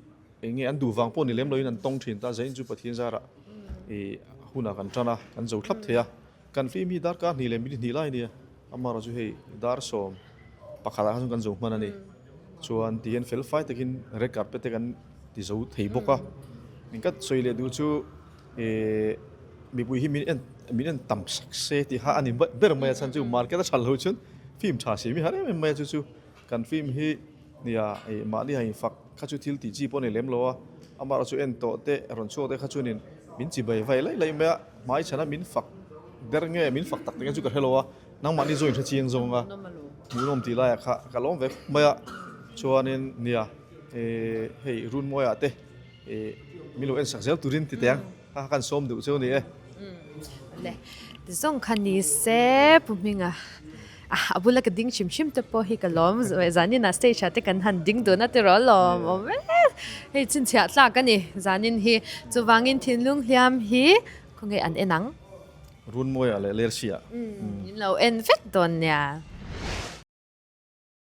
eng nge an duh vang pawh ni lem loin an tawng thin ta zain chu Pathian zarah ih hunah kan tan a kan zo thlap thei a. Kan film hi darkar hnih leh minute hnih lai a nia, amaherawh chu hei dar sawm pakhatah khan chuan kan zo hman a ni. Chuan ti hian fel fai takin red carpet te kan ti zo thei bawk a. Eng ka sawi leh duh chu eh mipui hi min en min en tam sak se tih kha a ni ber mai a chhan chu market a that loh chuan film tha si mi har em em mai a chu chu Kan film hi nia ih mahni ha infak kha chu thil tih chi pawh a ni lem lo a, amaherawh chu en tawh te rawn chhuak te kha chuanin min chi bai vai laih laih mai a, hmai chhana min fak der nge min fak tak tak nge chu ka hre lo a, nangmahni zawng in hre chiang zawng a, hmuhnawm tih laiah kha ka lawm ve khawp mai a, chuanin nia ih hei runmawiah te ih min lo en sak zel turin ti teh ang kha kha kan sawm duh chu a ni e. Le tizawng kha ni se Pu Hminga. A bula ka ding hrim hrim te pawh hi ka lawm zanin ah stage ah te kan han ding dun a tiraw lawm awm e hei chhinchhiah tlak a ni zanin hi chuvangin thinlung hliam hi khawnge an en ang Runmawiah leh Lersia in lo en vek dawn nia.